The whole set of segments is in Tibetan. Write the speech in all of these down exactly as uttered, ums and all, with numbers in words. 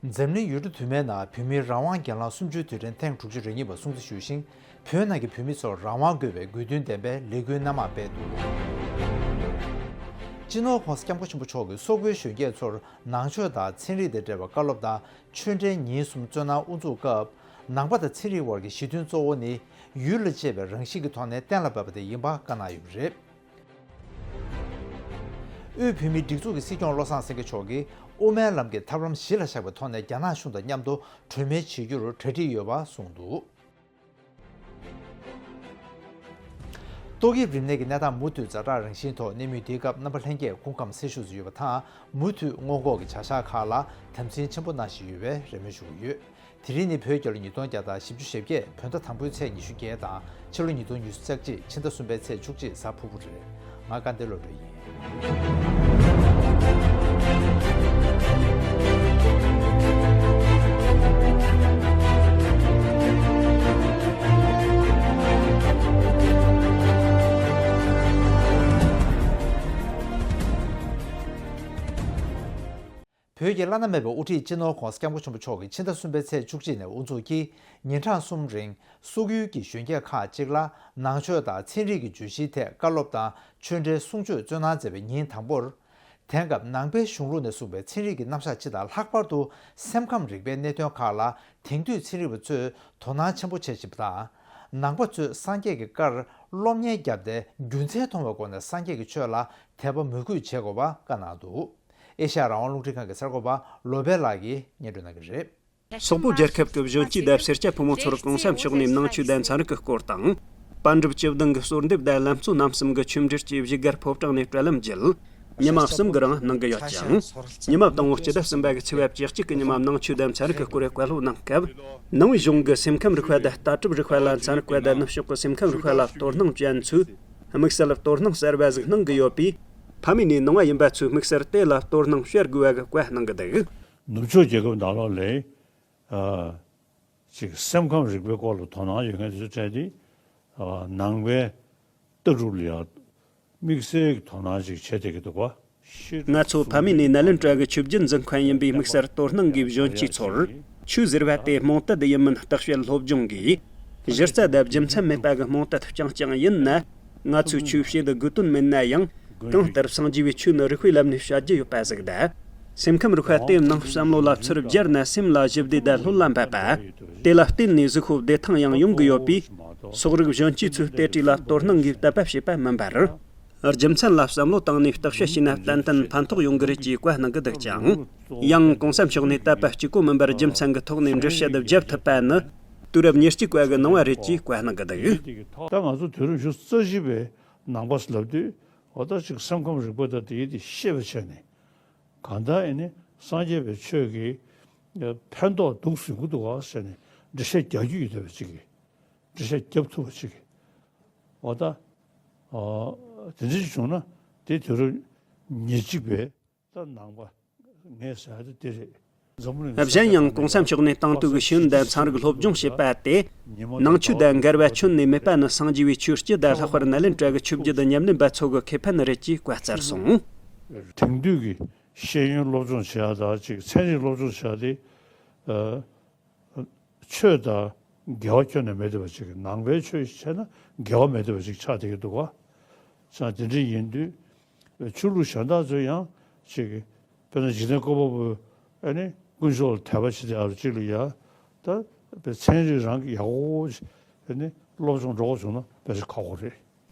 འཛམ་གླིང་ཡུལ་གྲུ་དུ་མའི་ནང་བོད་མིའི་རང་དབང་སྒེར་ལངས་གསུམ་བཅུའི་དུས་དྲན་ཐེངས་དྲུག་ཅུ་རེ་གཉིས་པ་སྲུང་བརྩི་ཞུས་ཤིང་། བོད་ནང་གི་བོད་མི་ཚོར་རང་དབང་དགོས་པའི་དགོས་འདུན་ལྡན་པའི་ལས་འགུལ་སྣ་མང་སྤེལ་འདུག་སྤྱི་ནོར་༧གོང་ས་༧སྐྱབས་མགོན་ཆེན་པོ་མཆོག་གིས་སོག་པོའི་གཞོན་སྐྱེས་ཚོར་ནང་ཆོས་དང་ཚན་རིག་དང་འབྲེལ་བའི་བཀའ་སློབ་དང་ཆོས་འབྲེལ་ཉིན་གསུམ་བཙོན་གནང་དབུ་འཛུགས་སྐབས། ནང་པ་དང་ཚན་རིག་དབར་གྱི་ཞི་མཐུན་གཙོ་བོ་ནི་ཡུལ་ལ་གཅེས་པའི་རང་བཞིན་གྱི་ཐོག་ནས་གཏན་ལ་ཕབ་པ་དེ་ཡིན་པ་བཀའ་གནང་ཡོད་པ་རེད། དབུས་བོད་མིའི་སྒྲིག་འཛུགས་ཀྱི་སྲིད་སྐྱོང་བློ་བཟང་སེང་གེ་མཆོག་གིས་དབུ་མའི་ལམ་གྱི་ཐབས་ལམ་གཞི་ལ་བཞག་པའི་ཐོག་ནས་རྒྱ་ནག་གཞུང་དང་མཉམ་དུ་གྲོས་མོལ་བྱེད་རྒྱུར་གྲ་སྒྲིག་ཡོད་པ་གསུངས་འདུག་ཏོག་དབྱིབས་རིམས་ནད་ཀྱི་གནས་སྟངས་མུ་མཐུད་ཛ་དྲག་རང་བཞིན་ཐོག་གནས་མུས་འདིའི་སྐབས་རྣམ་པ་ལྷན་རྒྱས་སྐུ་ཁམས་སེལ་ཤུགས་སུ་ཡོད་པ་དང་མུ་མཐུད་སྔོན་འགོག་གི་བྱ་གཞག་ཁག་ལ་དམ་འཛིན་ཆེན་པོ་གནང་བཞིན་ཡོད་པའི་རེ་སྨོན་ཞུ་གི་ཡོད། དེ་རིང་ནི་བོད་རྒྱལ་ལོ་ཉིས་སྟོང་བརྒྱ་དང་བཞི་བཅུ་ཞེ་བརྒྱད་བོད་ཟླ་དང་པོའི་ཚེས་ཉི་ཤུ་བརྒྱད་དང་ཕྱི་ལོ་ཉིས་སྟོང་ཉི་ཤུ་རྩ་གཅིག་ཕྱི་ཟླ་གསུམ་པའི་ཚེས་བཅུ་གཅིག་གཟའ་ཕུར་བུ་རེད། ང་སྐལ་ལྡན་བློ་གྲོས་ཡིན། བོད་ཀྱི་བླ་ན་མེད་པའི་དབུ་ཁྲིད་སྤྱི་ནོར་༧གོང་ས་༧སྐྱབས་མགོན་ཆེན་པོ་མཆོག་གིས་ཕྱི་ཟླ་གསུམ་པའི་ཚེས་བཅུ་གཅིག་ནས་དབུ་འཛུགས་ཀྱིས་ཉིན་གྲངས་གསུམ་རིང་སོག་ཡུལ་གྱི་གཞོན་སྐྱེས་ཁག་ཅིག་ལ་ནང་ཆོས་དང་ཚན་རིག་གི་བརྗོད་གཞིའི་ཐད་བཀའ་སློབ་དང་ཆོས་འབྲེལ་གསུང་ཆོས་བསྩོལ་གནང་མཛད་པའི་ཉིན་དང་པོར། དེང་སྐབས་ནང་པའི་གཞུང་ལུགས་ནས་གསུངས་པའི་ཚན་རིག་གི་རྣམ་གཞག་སྤྱི་དང་ལྷག་པར་དུ་སེམས་ཁམས་རིག་པའི་གནད་དོན་ཁག་ལ་དེང་དུས་ཚན་རིག་པ་ཚོས་དོ་སྣང་ཆེན་པོ་བྱེད་བཞིན་པ་དང་། ནང་པ་ཚོས་སངས་རྒྱས་ཀྱི་བཀར་སློབ་གཉེར་བརྒྱབ་སྟེ་རྒྱུ་མཚན་མཐོང་བའི་སྒོ་ནས་སངས་རྒྱས་ཀྱི་ཆོས་ལ་དད་པ་མོས་གུས་བྱེད་དགོས་པ་བཀའ་གནང་འདུག་ཨེ་ཤ་ཡ་རང་དབང་རླུང་འཕྲིན་ཁང་གི་གསར་འགོད་པ་བློ་བྷེ་ལགས་ཀྱིས་སྙན་སྒྲོན་གནང་གི་རེད། སོག་པོ་རྒྱལ་ཁབ་ཀྱི་གཞོན་སྐྱེས་དང་སེར་སྐྱ་ཕོ་མོ་ཚོར་གོང་ས་མཆོག་ནས་ནང་ཆོས་དང་ཚན་རིག་གི་སྐོར་དང་། པཎ་གྲུབ་བཅུ་བདུན་གྱི་གསོལ་འདེབས་དང་ལམ་གཙོ་རྣམ་གསུམ་གྱི་ཆོས་འབྲེལ་གྱི་བཞུགས་སྒར་ཕོ་བྲང་ནས་སྤྲོ་ལམ་བརྒྱུད། ཉི་མ་གསུམ་གྱི་རིང་གནང་གི་ཡོད་ཅིང་། ཉི་མ་དང་པོ་སྤྱི་ཟླ་གསུམ་པ་གི་ཚེས་པ་བཅུ་གཅིག་གི་ཉི་མ་ནང་ཆོས་དང་ཚན་རིག་གི་སྐོར་བའི་བཀའ་སློབ་གནང་སྐབས། ནང་པའི་གཞུང་གི་སེམས་ཁམས་རིག་པ་དང་ལྟ་གྲུབ་རིག་པ་ལ་ཚན་རིག་པ་དང་ནུབ་ཕྱོགས་ཀྱི་སེམས་ཁམས་རིག་པ་ལ་དོ་སྣང་ཅན་ཚོས་དམིགས་བསལ་དོ་སྣང་གསར་པ་ཟིག་གནང་གི་ཡོད་པས། ཕ་མེས་ནས་ནང་པ་ཡིན་པ་ཚོས་དམིགས་བསལ་དེ་ལ་དོ་སྣང་བྱེད་དགོས་པ་གི་བཀའ་གནང་གི་འདུག་ནུབ་ཕྱོགས་རྒྱལ་ཁབ་ནང་ལོགས་ལ། ཨ། ཅིག་སེམས་ཁམས་རིག་པའི་སྐོར་ལ་དོ་སྣང་ཡོད་མཁན་དེ་ཚོ་གྲས་དེ། ཨ། ནང་པའི་ལྟ་གྲུབ་ལ་ཡང་དམིགས་བསལ་གྱི་དོ་སྣང་ཅིག་བྱེད་བསྡད་ཀྱི་འདུག་པ། ང་ཚོ་ཕ་མེས་ནས་ནཱ་ལེནྡྲ་གི་ཆོས་བརྒྱུད་འཛིན་མཁན་ཡིན་པས་དམིགས་བསལ་དོ་སྣང་གིས་གཞོན་སྐྱེས་ཚོར་ཆོས་ཟེར་བ་དེ་རྨོངས་དད་ཡིན་མིན་བརྟག་དཔྱད་སློབ་སྦྱོང་གིས། གཞི་རྩ་དང་རྒྱུ་མཚན་མེད་པ་གི་རྨོངས་དད་རྐྱང་རྐྱང་ཡིན་ན། ང་ཚོས་ཆོས་བྱེད་དགོས་དོན་མེད་ན་ཡང་། གང་ལྟར་སངས་རྒྱས་པའི་ཆོས་ནི་རིགས་པའི་ལམ་ནས་བྱ་རྒྱུ་ཡོད་པ་ཟིག་དང་། སེམས་ཁམས་རིག་པ་དེ་ནང་བསམ་བློ་ལ་ཚུར་བསྒྱུར་ན་སེམས་ལ་ཞི་བདེ་དང་ལྷོད་ལ་འབབ་པ། དེ་ལ་བརྟེན་ནས་གཟུགས་པོ་བདེ་ཐང་ཡང་ཡོང་གི་ཡོད་པས། སོག་རིགས་གཞོན་སྐྱེས་ཚོས་དེ་བྲིས་ལ་དོ་སྣང་གིས་དད་པ་བྱེད་པ་མིན་པར། རྒྱུ་མཚན་ལ་བསམ་བློ་བཏང་ནས་བརྟག་དཔྱད་བྱས་ན་ཏན་ཏན་ཕན་ཐོགས་ཡོང་གི་རེད་ཅེས་བཀའ་གནང་གི་འདུག་ཅིང་། ཡང་གོང་ས་མཆོག་ནས་དད་པ་གཅིག་པོ་མིན་པར་རྒྱུ་མཚན་གྱི་ཐོག་ནས་འགྲེལ་བཤད་བརྒྱབ་ཐུབ་པ་ནི། དུས་རབས་ཉེར་གཅིག་པ་གི་ནང་པ་རེད་ཅེས་བཀའ་གནང་གི་འདུག་ད་ང་ཚོ་དུས་རབས་ཉི་ཤུ་རྩ་བཞི་པའི་ནང་པ་ལབ་དུས་འོ་ད་ཅིག་སེམས་ཁམས་རིག་པ་དང་དེའི་དེ་ཤེས་པ་བྱས་ནས་གང་ལྟར་ཨེ་ནི་སངས་རྒྱས་པའི་ཆོས་ཀྱི་ཕན་ཐོགས་འདུག་ཟིན་གྱི་འདུག་ག་ཟེར་ནས་འགྲེལ་བཤད་རྒྱག་རྒྱུ་ཡོད་བསྡད་པ་ཅིག་གིས་འགྲེལ་བཤད་རྒྱབ་ཐུབ་པ་ཅིག་གིས་འོ་ད་དེ་འདྲ་ཞིག་བྱུང་ན་དེ་དུས་རབས་ཉེར་གཅིག་པའི། ད་ནང་པ་ངས་ཟེར་ཡ་དེ་དེ་རེད། འཛམ་བུ་གླིང་གཞན་ཡང་གོང་ས་མཆོག་ནས་དེང་དུས་ཀྱི་ཤེས་ཡོན་དང་ཚན་རིག་སློབ་སྦྱོང་བྱེད་པ་དེ། ནང་ཆོས་དང་འགལ་བ་ཁྱོན་ནས་མེད་པ་ནི་སངས་རྒྱས་པའི་ཆོས་སྤྱི་དང་ལྷག་པར་ནཱ་ལེནྡྲ་གི་ཆོས་བརྒྱུད་ཉམས་ལེན་པ་ཚོ་གི་ཁེ་ཕན་རེད་ཅེས་བཀའ་སྩལ་སོང་། དེང་དུས་ཀྱི་ཤེས་ཡོན་སློབ་སྦྱོང་བྱེད་ཡ་དང་ཅིག་ཚན་རིག་སློབ་སྦྱོང་བྱེད་ཡ་དེ། ཆོས་དང་འགལ་བ་ཁྱོན་ནས་མེད་བསྡད་པ་ཅིག་ནང་པའི་ཆོས་བྱས་ན་འགལ་བ་མེད་བསྡད་པ་ཅིག་ཆགས་བསྡད་ཀྱི་འདུག་ག་ཙང་དེ་འདྲ་ཡིན་དུས་ཆོས་ལུགས་གཞན་དག་ཚོས་ཡང་ཅིག་དཔེར་ན་འཇིག་རྟེན་བཀོད་པ་པོ་ཨ་ནི་དཀོན་མཆོག་ལ་དད་པ་བྱེད་བསྡད་ཡ་ཅིག་ལ་ཡ་ད་དཔེ་ཚན་རིག་རང་གི་ཡག་པོ་ཨ་ནི་སློབ་སྦྱོང་འགྲོ་དགོས་བྱུང་ན་དཔེ་ཆ་ཁག་པོ་རེད།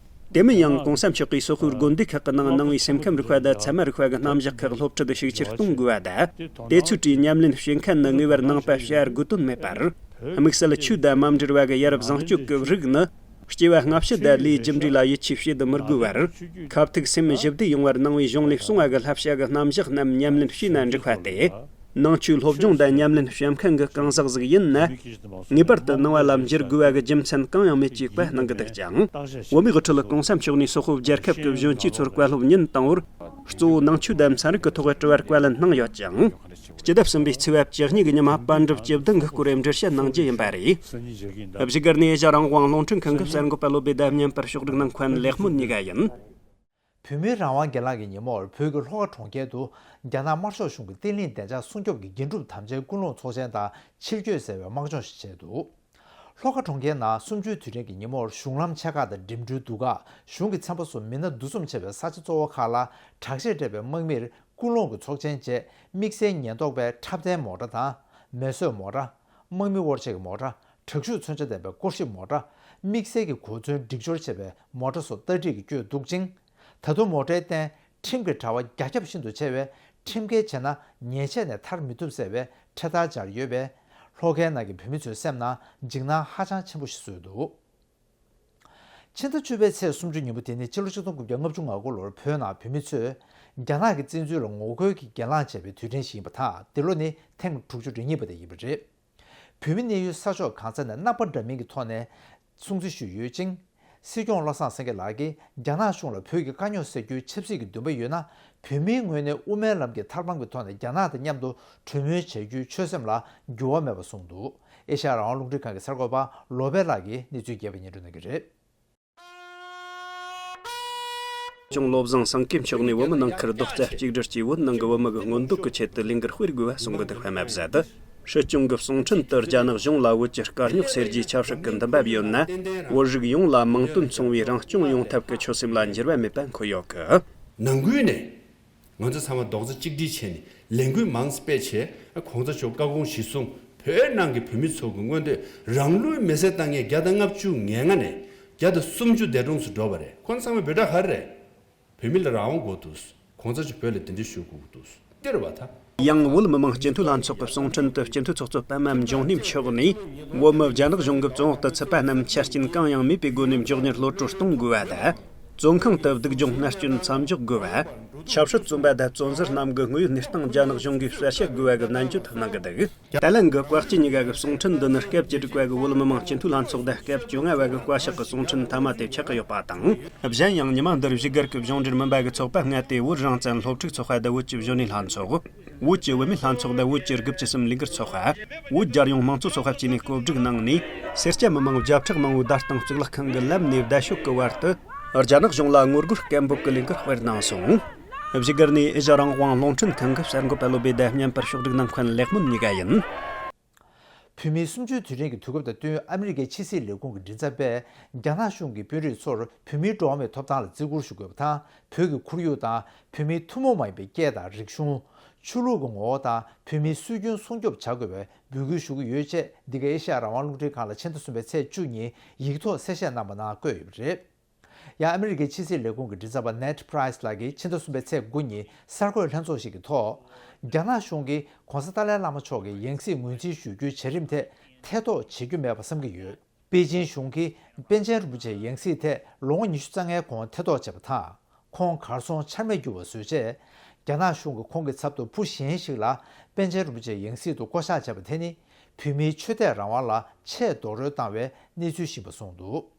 དེ་མིན་ཡང་གོང་ས་མཆོག་གིས་སོག་པོའི་དགོན་སྡེ་ཁག་གི་ནང་ནང་པའི་སེམས་ཁམས་རིག་པ་དང་ཚད་མ་རིག་པ་གི་རྣམ་གཞག་ཁག་སློབ་ཁྲིད་ཤུགས་ཆེར་གཏོང་དགོས་པ་དང་། དེ་ཚོའི་གྲས་ཉམས་ལེན་བྱེད་མཁན་ནི་ངེས་པར་ནང་པ་བྱ་དགོས་དོན་མེད་པར། དམིགས་བསལ་ཆོས་དང་མ་འབྲེལ་བ་གི་ཡ་རབས་བཟང་སྤྱོད་ཀྱི་རིགས་ནི། སྐྱེ་བ་སྔ་ཕྱི་དང་ལས་རྒྱུ་འབྲས་ལ་ཡིད་ཆེས་བྱེད་དུ་མི་དགོས་པར། ཁ་ཐུག་སེམས་ཞི་བདེ་ཡོང་བར་ནང་པའི་གཞུང་ལས་གསུངས་པ་གི་བསླབ་བྱ་གི་རྣམ་གཞག་རྣམས་ཉམས་ལེན་བྱས་ན་འགྲིག་པ་སྟེ། ནང་ཆོས་སློབ་སྦྱོང་དང་ཉམས་ལེན་བྱེད་མཁན་གྱི་གང་ཟག་ཟིག་ཡིན་ན། ངེས་པར་དུ་ནང་པ་ལ་འགྱུར་དགོས་པ་གི་རྒྱུ་མཚན་གང་ཡང་མེད་ཅེས་བཀའ་གནང་གི་འདུག་ཅིང་། བོད་མིའི་དབུ་ཁྲིད་གོང་ས་མཆོག་ནས་སོག་པོ་རྒྱལ་ཁབ་ཀྱི་གཞོན་སྐྱེས་ཚོར་བཀའ་སློབ་ཉིན་དང་པོར། གཙོ་བོ་ནང་ཆོས་དང་ཚན་རིག་གི་ཐོག་དྲི་བར་བཀའ་ལན་གནང་ཡོད་ཅིང་། སྤྱི་ཟླ་གསུམ་པའི་ཚེས་པ་བཅུ་གཉིས་ཀྱི་ཉི་མ་པཎ་གྲུབ་བཅུ་བདུན་གྱི་སྐོར་འགྲེལ་བཤད་གནང་རྒྱུ་ཡིན་པ་རེད། བཞུགས་སྒར་ནས་ཨེ་ཤ་རང་དབང་རླུང་འཕྲིན་ཁང་གི་གསར་འགོད་པ་བློ་བྷེ་དང་བརྙན་པར་ཕྱོགས་སྒྲིག་གནང་མཁན་ལེགས་སྨོན་གཉིས་ཀ་ཡིན། བོད་མིའི་རང་དབང་སྒེར་ལངས་ཀྱི་ཉིན་མོར་བོད་ཀྱི་ལྷོ་ཁ་གྲོང་ཁྱེར་དུ་རྒྱ་ནག་དམར་ཤོག་གཞུང་གི་བརྟན་ལྷིང་བདེ་འཇགས་སྲུང་སྐྱོབ་ཀྱི་འགན་སྒྲུབ་དམ་བཅའི་ཀུན་སློང་ཚོགས་ཆེན་དང་ཕྱིར་སྐྱོད་ཟེར་བའི་དམག་སྦྱོང་ཞིག་བྱས་འདུག་ལྷོ་ཁ་གྲོང་ཁྱེར་ནང་གསུམ་བཅུའི་དུས་དྲན་གྱི་ཉིན་མོར་གཞུང་ལམ་ཆེ་ཁག་དང་འགྲིམ་འགྲུལ་འདུ་ཁག་གཞུང་གི་ཚན་པ་སོགས་མི་སྣ་འདུ་འཛོམས་ཆེ་བའི་ས་ཆ་གཙོ་བོ་ཁག་ལ་དྲག་ཆས་སྤྲས་པའི་དམག་མིར་ཀུན་སློང་གི་ཚོགས་ཆེན་བཅས་དམིགས་བསལ་ཉེན་རྟོག་པའི་འཁྲབ་སྟོན་མོ་ཊ་དང་མེ་གསོད་མོ་ཊ། དམག་མི་དབོར་ཆས་ཀྱི་མོ་ཊ། དྲག་ཤུགས་མཚོན་ཆ་ལྡན་པའི་སྐོར་ཞིབ་མོ་ཊ། དམིགས་བསལ་གྱི་གོ་མཚོན་སྒྲིག་སྦྱོར་བྱས་པའི་མོ་ཊ་སོགས་རྟ་དྲེལ་གྱིས་བསྐྱོད་འདུག་ཅིང་། ད་དུང་མོ་ཊའི་སྟེང་ཁྲིམས་ཀྱི་དྲ་བ་རྒྱ་ཁྱབ་ཤིན་ཏུ་ཆེ་བས་ཁྲིམས་འགལ་བྱས་ན་ཉེས་ཆད་ནས་ཐར་མི་ཐུབ་ཟེར་བའི་འཕྲེད་དར་སྦྱར་ཡོད་པས་ལྷོ་ཁའི་ནང་གི་བོད་མི་ཚོའི་སེམས་ནང་འཇིགས་སྣང་ཧ་ཅང་ཆེན་པོ་ཞིག་བཟོས་འདུག་ཕྱི་ཟླ་བཅུ་པའི་ཚེས་སུམ་ཅུ་ཉིན་མོ་དེ་ནི་སྤྱི་ལོ་ཆིག་སྟོང་དགུ་བརྒྱ་ལྔ་བཅུ་ང་དགུ་ལོར་བོད་ནང་བོད་མི་ཚོས་རྒྱ་ནག་གི་བཙན་འཛུལ་ལ་ངོ་རྒོལ་གྱི་གྱེན་ལངས་བྱས་པའི་དུས་དྲན་ཞིག་ཡིན་པ་དང་། འདི་ལོ་ནི་ཐེངས་དྲུག་ཅུ་རེ་གཉིས་པ་དེ་ཡིན་པ་རེད། བོད་མི་གནས་ཡུལ་ས་ཕྱོགས་གང་ས་ནས་རྣམ་པ་འདྲ་མིན་གྱི་ཐོག་ནས་སྲུང་བརྩི་ཞུས་ཡོད་ཅིང་། སྲིད་སྐྱོང་བློ་བཟང་སེང་གེ་ལགས་ཀྱིས་རྒྱ་ནག་གཞུང་ལ་བོད་ཀྱི་དཀའ་རྙོག་སེལ་རྒྱུའི་ཆབ་སྲིད་ཀྱི་འདུན་པ་ཡོད་ན། བོད་མིའི་ངོས་ནས་དབུ་མའི་ལམ་གྱི་ཐབས་ལམ་གྱི་ཐོག་ནས་རྒྱ་ནག་དང་མཉམ་དུ་གྲོས་མོལ་བྱ་རྒྱུའི་ཆོད་སེམས་ལ་འགྱུར་བ་མེད་པ་གསུངས་འདུག་ཨེ་ཤ་ཡ་རང་དབང་རླུང་འཕྲིན་ཁང་གི་གསར་འགོད་པ་ལོ་པེ་ལགས་ཀྱིས་གནས་ཚུལ་རྒྱས་པ་སྙན་སྒྲོན་གནང་གི་རེད། སྐྱོང་བློ་བཟང་སེང་གེ་མཆོག་ནས་བོད་མི་ནང་ཁུལ་རྡོག་རྩ་གཅིག་སྒྲིལ་གྱིས་བོད་ནང་གི་བོད་མི་གི་མངོན་འདོད་ཀྱི་ཆེད་དུ་ལས་འགུལ་སྤེལ་དགོས་པ་གསུང་གི་འདུག་པ་མ་ཟད། སྲིད་སྐྱོང་གི་གསུང་འཕྲིན་དུ་རྒྱ་ནག་གཞུང་ལ་བོད་ཀྱི་དཀའ་རྙོག་སེལ་རྒྱུའི་ཆབ་སྲིད་ཀྱི་འདུན་པ་ཡོད་ན། བོད་རིགས་ཡོངས་ལ་མིང་དོན་མཚུངས་པའི་རང་སྐྱོང་ཡོང་ཐབས་ཀྱི་ཆོད་སེམས་ལ་འགྱུར་བ་མེད་པ་འཁོད་ཡོད་གི། ནང་ཁུལ་ནས། ང་ཚོ་ཚང་མ་རྡོག་རྩ་གཅིག་སྒྲིལ་བྱས་ནས་ལས་འགུལ་མང་སྤེལ་བྱས། གོང་ས་མཆོག་བཀའ་དགོངས་གཞིར་བཟུང་བོད་ནང་གི་བོད་མི་ཚོ་གི་མངོན་འདོད་རང་ལུས་མེ་སྲེག་བཏང་མཁན་བརྒྱ་དང་ལྔ་བཅུ་ང་ལྔ་ནས་བརྒྱ་དང་སུམ་ཅུ་འདས་གྲོངས་སུ་འགྲོ་བ་རེད། ཁོང་ཚང་མ་བོད་དྲག་ག་རེ་རེད། བོད་མི་ལ་རང་དབང་དགོས་འདུག་གོང་ས་མཆོག་བོད་ལ་དེ་འདྲ་ཞུ་དགོས་འདུག་འདི་རེད་བ་ད། ཡང་བོད་མི་མང་སྤྱི་འཐུས་ལྷན་ཚོགས་ཀྱི་གསུང་འཕྲིན་དུ་སྤྱི་འཐུས་ཚོགས་གཙོ་པད་མ་འབྱུང་གནས་མཆོག་ནས། བོད་མི་རྒྱ་ནག་གཞུང་གི་བཙོན་འོག་ཏུ་ཚུད་པ་རྣམས་ཆ་རྐྱེན་གང་ཡང་མེད་པའི་སྒོ་ནས་མགྱོགས་མྱུར་གློད་བཀྲོལ་གཏོང་དགོས་པ་དང་། བཙོན་ཁང་དུ་སྡུག་སྦྱོང་མནར་གཅོད་མཚམས་འཇོག་དགོས་པ། ཆབ་སྲིད་བཙོན་པ་དང་བཙོན་ཟུར་རྣམས་ཀྱི་དངོས་ཡོད་གནས་སྟངས་རྒྱ་ནག་གཞུང་གིས་གསལ་བཤད་དགོས་པ་གི་ནན་བརྗོད་གནང་གི་འདུག་ཏཱ་ལན་གྱི་བཀའ་སྤྱི་གཉིས་ཀ་གི་གསུང་འཕྲིན་འདི་ནི་སྐབས་བཅུ་དྲུག་པ་གི་བོད་མི་མང་སྤྱི་འཐུས་ལྷན་ཚོགས་དང་སྐབས་བཅོ་ལྔ་པ་གི་བཀའ་ཤག་གི་གསུང་འཕྲིན་མཐའ་མ་དེ་ཆགས་ཀྱི་ཡོད་པ་དང་། གཞན་ཡང་ཉི་མ་འདིར་བཞུགས་སྒར་གྱི་གཞུང་འབྲེལ་མིན་པ་གི་ཚོགས་པ་ལྔ་སྟེ། བོད་རང་བཙན་སློབ་ཕྲུག་ཚོགས་པ་དང་བོད་ཀྱི་གཞོན་ནུའི་ལྷན་ཚོགས། བོད་ཀྱི་བུད་མེད་ལྷན་ཚོགས་དང་བོད་ཀྱི་དགུ་བཅུ་གསུམ་ལས་འགུལ་ཚོགས་པ། བོད་རྒྱལ་ཡོངས་མང་གཙོ་ཚོགས་པ་བཅས་ནས་བཀོད་སྒྲིག་གནང་ནས། སེར་སྐྱ་མི་མང་བརྒྱ་ཕྲག་མང་བོས་བརྡ་དང་གཙུག་ལག་ཁང་གི་ལམ་ནས་བརྡ་ཤོག་གི་བར་དུ། རྒྱ་ནག་གཞུང་ལ་ངོ་རྒོལ་སྐད་འབོད་ཀྱི་ལས་འགུལ་སྤེལ་གནང་སོང་། བཞུགས་སྒར་ནས་ཨེ་ཤ་ཡ་རང་དབང་རླུང་འཕྲིན་ཁང་གི་གསར་འགོད་པ་བློ་བྷེ་དང་མཉམ་པར་ཕྱོགས་སྒྲིག་གནང་མཁན་ལེགས་སྨོན་གཉིས་ཀ་ཡིན། བོད་མིའི་གསུམ་བཅུའི་དུས་དྲན་གྱི་དུས་སྐབས་དང་བསྟུན། ཨ་མི་རི་ཀའི་ཕྱི་སྲིད་ལས་ཁུངས་ཀྱི་མགྲིན་ཚབ་པས་རྒྱ་ནག་གཞུང་གི་དཔོན་རིགས་ཚོར་བོད་མིའི་འགྲོ་བ་མིའི་ཐོབ་ཐང་ལ་བརྩི་བཀུར་ཞུ་དགོས་པ་དང་། བོད་ཀྱི་ཁོར་ཡུག་དང་བོད་མིའི་ཐུན་མོང་མ་ཡིན་པའི་སྐད་དང་རིག་གཞུང་། ཆོས་ལུགས་ཀྱི་ངོ་བོ་དང་བོད་མིའི་སྲོལ་རྒྱུན་སྲུང་སྐྱོབ་བྱ་དགོས་པའི་འབོད་སྐུལ་ཞུ་གི་ཡོད་ཅེས་འདི་ག་ཨེ་ཤ་ཡ་རང་དབང་རླུང་འཕྲིན་ཁང་ལ་ཕྱི་ཟླ་གསུམ་པའི་ཚེས་བཅུ་ཉིན་ཡིག་ཐོག་གསལ་བཤད་གནང་པ་ནང་བཀོད་ཡོད་པ་རེད། ཡང་ཨ་མི་རི་ཀའི་ཕྱི་སྲིད་ལས་ཁུངས་ཀྱི་མགྲིན་ཚབ་པ་ནེཌ་པ་རའི་སི་ལགས་ཀྱིས་ཕྱི་ཟླ་གསུམ་པའི་ཚེས་དགུ་ཉིན་གསར་འགོད་ལྷན་ཚོགས་ཤིག་གི་ཐོག་རྒྱ་ནག་གཞུང་གིས་༧གོང་ས་ཏཱ་ལའི་བླ་མ་མཆོག་གི་ཡང་སྲིད་ངོས་འཛིན་ཞུ་རྒྱུའི་བྱ་རིམ་ཐད་ཐེ་གཏོགས་བྱེད་རྒྱུ་མེད་པ་བསམ་གྱི་ཡོད། པེ་ཅིན་གཞུང་གིས་པཎ་ཆེན་རིན་པོ་ཆེའི་ཡང་སྲིད་ཐད་ལོ་ངོ་ཉི་ཤུ་རྩ་ལྔའི་གོང་ཐེ་གཏོགས་བྱས་པ་དང་། ཁོང་གར་སོང་ཆ་མེད་གྱུར་བ་བཟོས་རྗེས། རྒྱ་ནག་གཞུང་གིས་ཁོང་གི་ཚབ་ཏུ་བུ་གཞན་ཞིག་ལ་པཎ་ཆེན་རིན་པོ་ཆེའི་ཡང་སྲིད་དུ་བསྐོ་གཞག་བྱས་པ་དེ་ནི། བོད་མིའི་ཆོས་དད་རང་དབང་ལ་ཆེས་རྡོག་རོལ་བཏང་བའི་གནས་ཚུལ་ཞིག་ཡིན་པ་གསུངས་འདུག་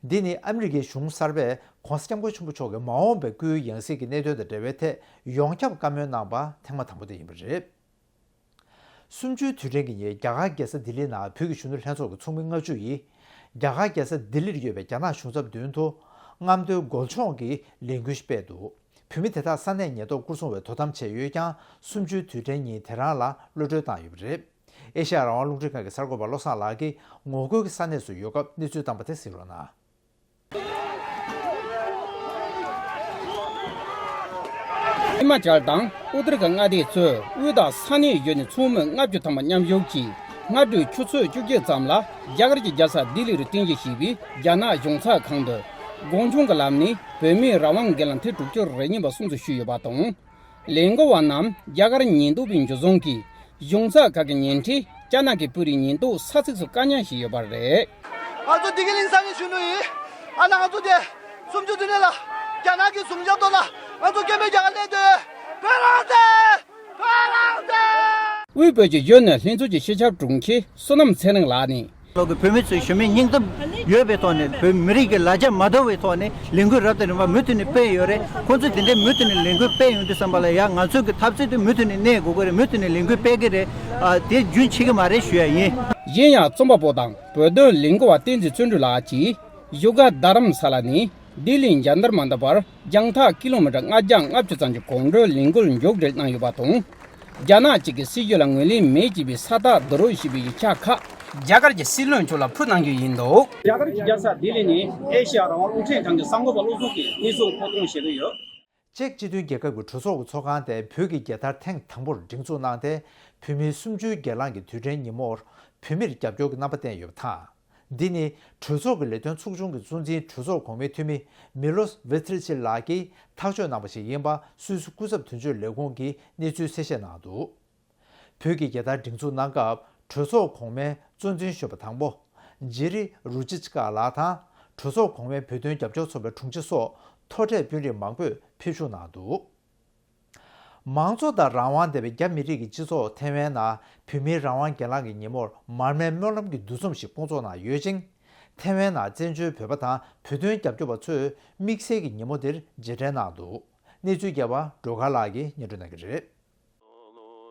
འདི་ནི་ཨ་མི་རི་ཀའི་གཞུང་གསར་པས་༧གོང་ས་༧སྐྱབས་མགོན་ཆེན་པོ་མཆོག་གི་མ་འོངས་པའི་སྐུའི་ཡང་སྲིད་ཀྱི་གནད་དོན་དང་འབྲེལ་བའི་ཐད་ཡོངས་ཁྱབ་བཀའ་མོལ་གནང་པ་ཐེངས་མ་དང་པོ་དེ་ཡིན་པ་རེད། གསུམ་བཅུའི་དུས་དྲན་གྱི་ཉིན་རྒྱ་གར་རྒྱལ་ས་ལྡི་ལི་ནང་བོད་ཀྱི་གཞོན་ནུ་ལྷན་ཚོགས་ཀྱི་ཚོགས་མི་ལྔ་བཅུ་ཡིས་རྒྱ་གར་རྒྱལ་ས་ལྡི་ལིར་ཡོད་པའི་རྒྱ་ནག་གཞུང་ཚབ་མདུན་དུ་རྔམ་སྟོན་རྒོལ་ཕྱོགས་ཀྱི་ལས་འགུལ་ཞིག་སྤེལ་འདུག་བོད་མི་དེ་དག་ས་གནས་ཉེན་རྟོག་སྐོར་སྲུང་བས་དོ་དམ་བྱས་ཡོད་ཀྱང་། གསུམ་བཅུའི་དུས་དྲན་ཉིན་དེ་རང་ལ་གློད་བཀྲོལ་བཏང་ཡོད་པ་རེད། ཨེ་ཤ་ཡ་རང་དབང་རླུང་འཕྲིན་ཁང་གི་གསར་འགོད་པ་བློ་བཟང་ལགས་ཀྱིས་ངོ་རྒོལ་གྱི་ས་གནས་སུ་ཡོད་སྐབས་གནས་ཚུལ་བཏང་པ་དེ་གཟིགས་རོགས་གནང་། ཧི་མ་ཅལ་དང་ཨུ་ཏར་ཁ་མངའ་སྡེ་གཙོས་དབུས་དང་ས་གནས་ཡོད་ནས་ཚོགས་མི་ལྔ་བཅུ་ཐམ་པ་མཉམ་ཞུགས་ཀྱིས་སྔ་དྲོའི་ཆུ་ཚོད་བཅུ་གཅིག་ཙམ་ལ་རྒྱ་གར་གྱི་རྒྱལ་ས་ལྡི་ལིར་རྟེན་གཞི་བྱས་པའི་རྒྱ་ནག་གཞུང་ཚབ་ཁང་དུ་དགོངས་སྐྱོང་གི་ལམ་ནས་བོད་མིའི་རང་དབང་སྒེར་ལངས་ཐེངས་དྲུག་ཅུ་རེ་གཉིས་པ་སྲུང་བརྩི་ཞུས་ཡོད་པ་དང་། ལས་འགུལ་བ་རྣམས་རྒྱ་གར་ཉེན་རྟོག་པའི་འཇུ་བཟུང་གིས་གཞུང་ཚབ་ཁག་གི་ཉེ་འཁྲིས་རྒྱ་ནག་གི་དཔོན་རིགས་ཉེན་རྟོག་ས་ཚིགས་སུ་བཀག་ཉར་བྱས་ཡོད་པ་རེད། ང་ཚོ་བདེ་སྐྱིད་གླིང་ས་གནས་གཞོན་ནུ་ཡིན། ཨ་ན་ང་ཚོ་དེ་གསུམ་བཅུ་དུས་དྲན་ལ་རྒྱ་ནག་གི་གཞུང་ཚབ་ཐོག་ལ་ང་ཚོ་སྐད་འབོད་རྒྱག་ག་སླེབས་ཏེ། བོད་རང་བཙན། བོད་རང་བཙན། དབུས་བོད་ཀྱི་གཞོན་ནུ་ལྷན་ཚོགས་ཀྱི་སྤྱི་ཁྱབ་དྲུང་ཆེ་བསོད་ནམས་ཚེ་རིང་ལགས་ནས། ལོག་གི་བོད་མི་ཚོས་ཞུ་མེད་སྙིང་སྟོབས་ཡོད་པའི་ཐོག་ནས་བོད་མི་རིགས་ཀྱི་ལ་རྒྱ་མ་དོར་བའི་ཐོག་ནས་ལས་འགུལ་རབ་དང་རིམ་པ་མུ་མཐུད་ནས་སྤེལ་ཡོད་རེད། ཁོང་ཚོས་དེ་འདྲའི་མུ་མཐུད་ནས་ལས་འགུལ་སྤེལ་ཡོང་དུས་ཙམ་པ་ལ་ཡང་ང་ཚོས་ཀྱི་འཐབ་རྩོད་དེ་མུ་མཐུད་ནས་གནས་དགོས་ཀྱི་རེད། མུ་མཐུད་ནས་ལས་འགུལ་སྤེལ་གྱི་རེད། ཨ། དེ་རྒྱུན་ཆད་ཀྱི་མ་རེད་ཞུ་ཡ་ཡིན། གཞན་ཡང་རྩོམ་པ་པོ་དང་བོད་དོན་ལས་འགུལ་བ་བསྟན་འཛིན་བརྩོན་འགྲུས་ལགས་ཀྱིས་བཞུགས་སྒར་རྡ་རམ་ས་ལ་ནས་ ལྡི་ལི་ཇན་ཏར་མན་ཏར་བར་རྒྱང་ཐག་ཀི་ལོ་མི་ཊར་ལྔ་བརྒྱ་ལྔ་བཅུ་ཙམ་གྱི་གོམ་བགྲོད་ལས་འགུལ་མཇུག་སྒྲིལ་གནང་ཡོད་པ་དང་། རྒྱ་ནག་གཅིག་གི་སྲིད་ཇུས་ལ་ངོས་ལེན་མེད་ཅེས་པའི་ས་རྟགས་བསྡུ་རུབ་ཞེས་པའི་ཡིག་ཆ་ཁག་རྒྱ་གར་གྱི་སྲིད་བློན་མཆོག་ལ་ཕུལ་གནང་རྒྱུ་ཡིན་འདུག་རྒྱ་གར་གྱི་རྒྱལ་ས་ལྡི་ལི་ནས་ཨེ་ཤེ་ཡ་རང་དབང་རླུང་འཕྲིན་ཁང་གི་གསར་འགོད་པ་བློ་བཟང་གིས་གནས་ཚུལ་མཁོ་གཏོང་བྱེད་ཀྱི་ཡོད། ཅེཀ་སྤྱི་མཐུན་རྒྱལ་ཁབ་ཀྱི་གྲོས་ཚོགས་ཀྱི་ཚོགས་ཁང་དེ་བོད་ཀྱི་རྒྱལ་དར་ཐེངས་དང་པོར་སྒྲེང་འཛུགས་གནང་སྟེ། བོད་མིའི་གསུམ་བཅུའི་སྒེར་ལངས་ཀྱི་དུས་དྲན་ཉིན་མོར་བོད་མིར་རྒྱབ་སྐྱོར་གྱི་རྣམ་པ་བསྟན་ཡོད་པ་དང་། འདི་ནི་གྲོས་ཚོགས་ཀྱི་ལས་དོན་ཚོགས་ཆུང་གི་གཙོ་འཛིན་གྲོས་ཚོགས་གོང་མའི་འཐུས་མི་མི་ལོ་ཝེ་ཐིར་ཆི་ལགས་ཀྱིས་ཐག་གཅོད་གནང་པ་ཞིག་ཡིན་པ་སུད་སི་སྐུ་ཚབ་དོན་གཅོད་ལས་ཁུངས་ཀྱིས་གནས་ཚུལ་གསལ་བཤད་གནང་འདུག་བོད་ཀྱི་རྒྱལ་དར་སྒྲེང་འཛུགས་གནང་སྐབས་གྲོས་ཚོགས་གོང་མའི་གཙོ་འཛིན་གཞོན་པ་དང་པོ་ཇེ་རི་རུ་ཅི་ཆི་ཀ་ལགས་དང་། གྲོས་ཚོགས་གོང་མའི་བོད་དོན་རྒྱབ་སྐྱོར་ཚོགས་པའི་དྲུང་ཆེ་སོགས་མཐོ་གྲས་དཔོན་རིགས་མང་པོས་ཕེབས་ཞུགས་གནང་འདུག་མང་གཙོ་དང་རང་དབང་ལྡན་པའི་རྒྱ་མི་རིགས་ཀྱི་སྤྱི་ཚོགས་ཐེ་ཝན་ནང་བོད་མིའི་རང་དབང་སྒེར་ལངས་ཀྱི་ཉིན་མོར་མར་མེའི་སྨོན་ལམ་གྱི་འདུ་འཛོམས་ཤིག་སྐོང་ཚོགས་གནང་ཡོད་ཅིང་། ཐེ་ཝན་ནང་བཙན་བྱོལ་བོད་པ་དང་བོད་དོན་རྒྱབ་སྐྱོར་བ་ཚོས་དམིགས་བསལ་གྱི་ཉིན་མོ་འདིར་རྗེས་དྲན་གནང་འདུག་གནས་ཚུལ་རྒྱས་པ་སྒྲོལ་དཀར་ལགས་ཀྱིས་སྙན་སྒྲོན་གནང་གི་རེད།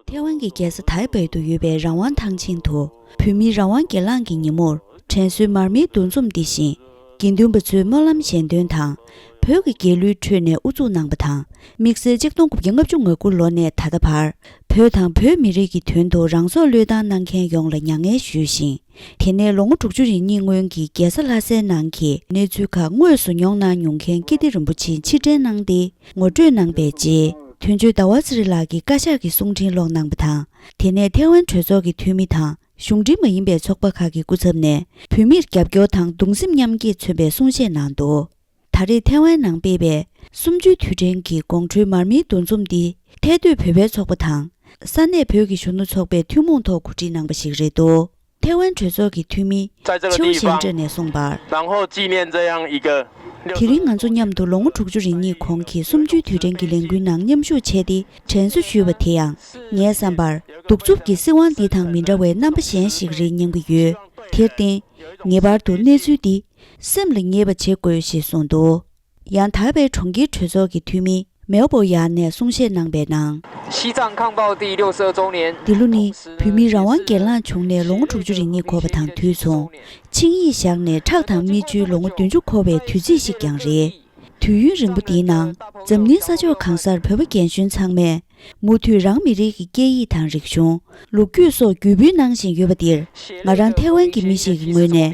ཐེ་ཝན་གྱི་རྒྱལ་ས་ཐའེ་པེ་དུ་ཡོད་པའི་རང་དབང་ཐང་ཆེན་དུ་བོད་མིའི་རང་དབང་སྒེར་ལངས་ཀྱི་ཉིན་མོར་དྲན་གསོའི་མར་མེའི་འདུ་འཛོམས་འདི་བཞིན་དགེ་འདུན་པ་ཚོའི་སྨོན་ལམ་ཞལ་འདོན་དང་། བོད་ཀྱི་རྒྱལ་གླུའི་ཁྲོད་ནས་དབུ་འཛུགས་གནང་པ་དང་། དམིགས་བསལ་གཅིག་སྟོང་དགུ་བརྒྱ་ལྔ་བཅུ་ང་དགུ་ལོ་ནས་ད་ལྟ་བར་བོད་དང་བོད་མི་རིགས་ཀྱི་དོན་དུ་རང་སྲོག་བློས་བཏང་གནང་མཁན་ཡོངས་ལ་མྱ་ངན་ཞུས་ཤིང་། དེ་ནས་ལོ་ངོ་དྲུག་ཅུ་རེ་གཉིས་སྔོན་གྱི་རྒྱལ་ས་ལྷ་སའི་ནང་གི་གནས་ཚུལ་ཁག་དངོས་སུ་མྱོང་གནང་མྱོང་མཁན་ཀིརྟི་རིན་པོ་ཆེས་ཕྱིར་དྲན་གནང་སྟེ། ངོ་སྤྲོད་གནང་པའི་རྗེས། དོན་གཅོད་ཟླ་བ་ཚེ་རིང་ལགས་ཀྱིས་བཀའ་ཤག་གི་གསུང་འཕྲིན་ཀློག་གནང་པ་དང་། དེ་ནས་ཐེ་ཝན་གྲོས་ཚོགས་ཀྱི་འཐུས་མི་དང་གཞུང་འབྲེལ་མ་ཡིན་པའི་ཚོགས་པ་ཁག་གི་སྐུ་ཚབ་ནས་བོད་མིར་རྒྱབ་སྐྱོར་དང་གདུང་སེམས་མཉམ་སྐྱེད་མཚོན་པའི་གསུང་བཤད་གནང་འདུག་ད་རེས་ཐེ་ཝན་ནང་སྤེལ་བའི་གསུམ་བཅུའི་དུས་དྲན་གྱི་དགོང་དྲོའི་མར་མེའི་འདུ་འཛོམས་འདི་ཐད་སྡོད་བོད་པའི་ཚོགས་པ་དང་། ས་གནས་བོད་ཀྱི་གཞོན་ནུ་ཚོགས་པས་ཐུན་མོང་ཐོག་གོ་སྒྲིག་གནང་པ་ཞིག་རེད་འདུག་ཐེ་ཝན་གྲོས་ཚོགས་ཀྱི་འཐུས་མི་在这个地方，ཆའོ་ཞན་ཀྲེན་ནས་གསུངས་པར། 然后纪念这样一个六十 དེ་རིང་ང་ཚོ་མཉམ་དུ་ལོ་ངོ་དྲུག་ཅུ་རེ་གཉིས་གོང་གི་གསུམ་བཅུའི་དུས་དྲན་གྱི་ལས་འགུལ་ནང་མཉམ་ཞུགས་བྱས་ཏེ་དྲན་གསོ་ཞུས་པ་དེ་ཡང་། ངའི་བསམ་པར་གདུག་རྩུབ་ཀྱི་སྲིད་དབང་འདི་དང་མི་འདྲ་བའི་རྣམ་པ་གཞན་ཞིག་རེད་སྙམ་གྱི་ཡོད། དེར་བརྟེན། ངེས་པར་དུ་གནས་ཚུལ་འདི་སེམས་ལ་ངེས་པ་བྱེད་དགོས་ཞེས་གསུངས་འདུག་ཡང་ཐའེ་པེ་གྲོང་ཁྱེར་གྲོས་ཚོགས་ཀྱི་འཐུས་མི་མེའོ་པོ་ཡ་ནས་གསུང་བཤད་གནང་པའི་ནང་། 西藏抗暴第六十二周年。 འདི་ལོ་ནི་བོད་མིའི་རང་དབང་སྒེར་ལངས་བྱུང་ནས་ལོ་ངོ་དྲུག་ཅུ་རེ་གཉིས་འཁོར་བ་དང་དུས་མཚུངས། ཆིངས་ཡིག་བཞག་ནས་ཁྲག་དང་མིག་ཆུའི་ལོ་ངོ་བདུན་ཅུ་འཁོར་བའི་དུས་ཚིགས་ཤིག་ཀྱང་རེད། དུས་ཡུན་རིང་པོ་འདིའི་ནང་འཛམ་གླིང་ས་ཕྱོགས་གང་སར་བོད་པ་རྒན་གཞོན་ཚང་མས་མུ་མཐུད་རང་མི་རིགས་ཀྱི་སྐད་ཡིག་དང་རིག་གཞུང་། ལོ་རྒྱུས་སོགས་བརྒྱུད་སྤེལ་གནང་བཞིན་ཡོད་པ་འདིར་ང་རང་ཐའེ་ཝན་གྱི་མི་ཞིག་གི་ངོས་ནས།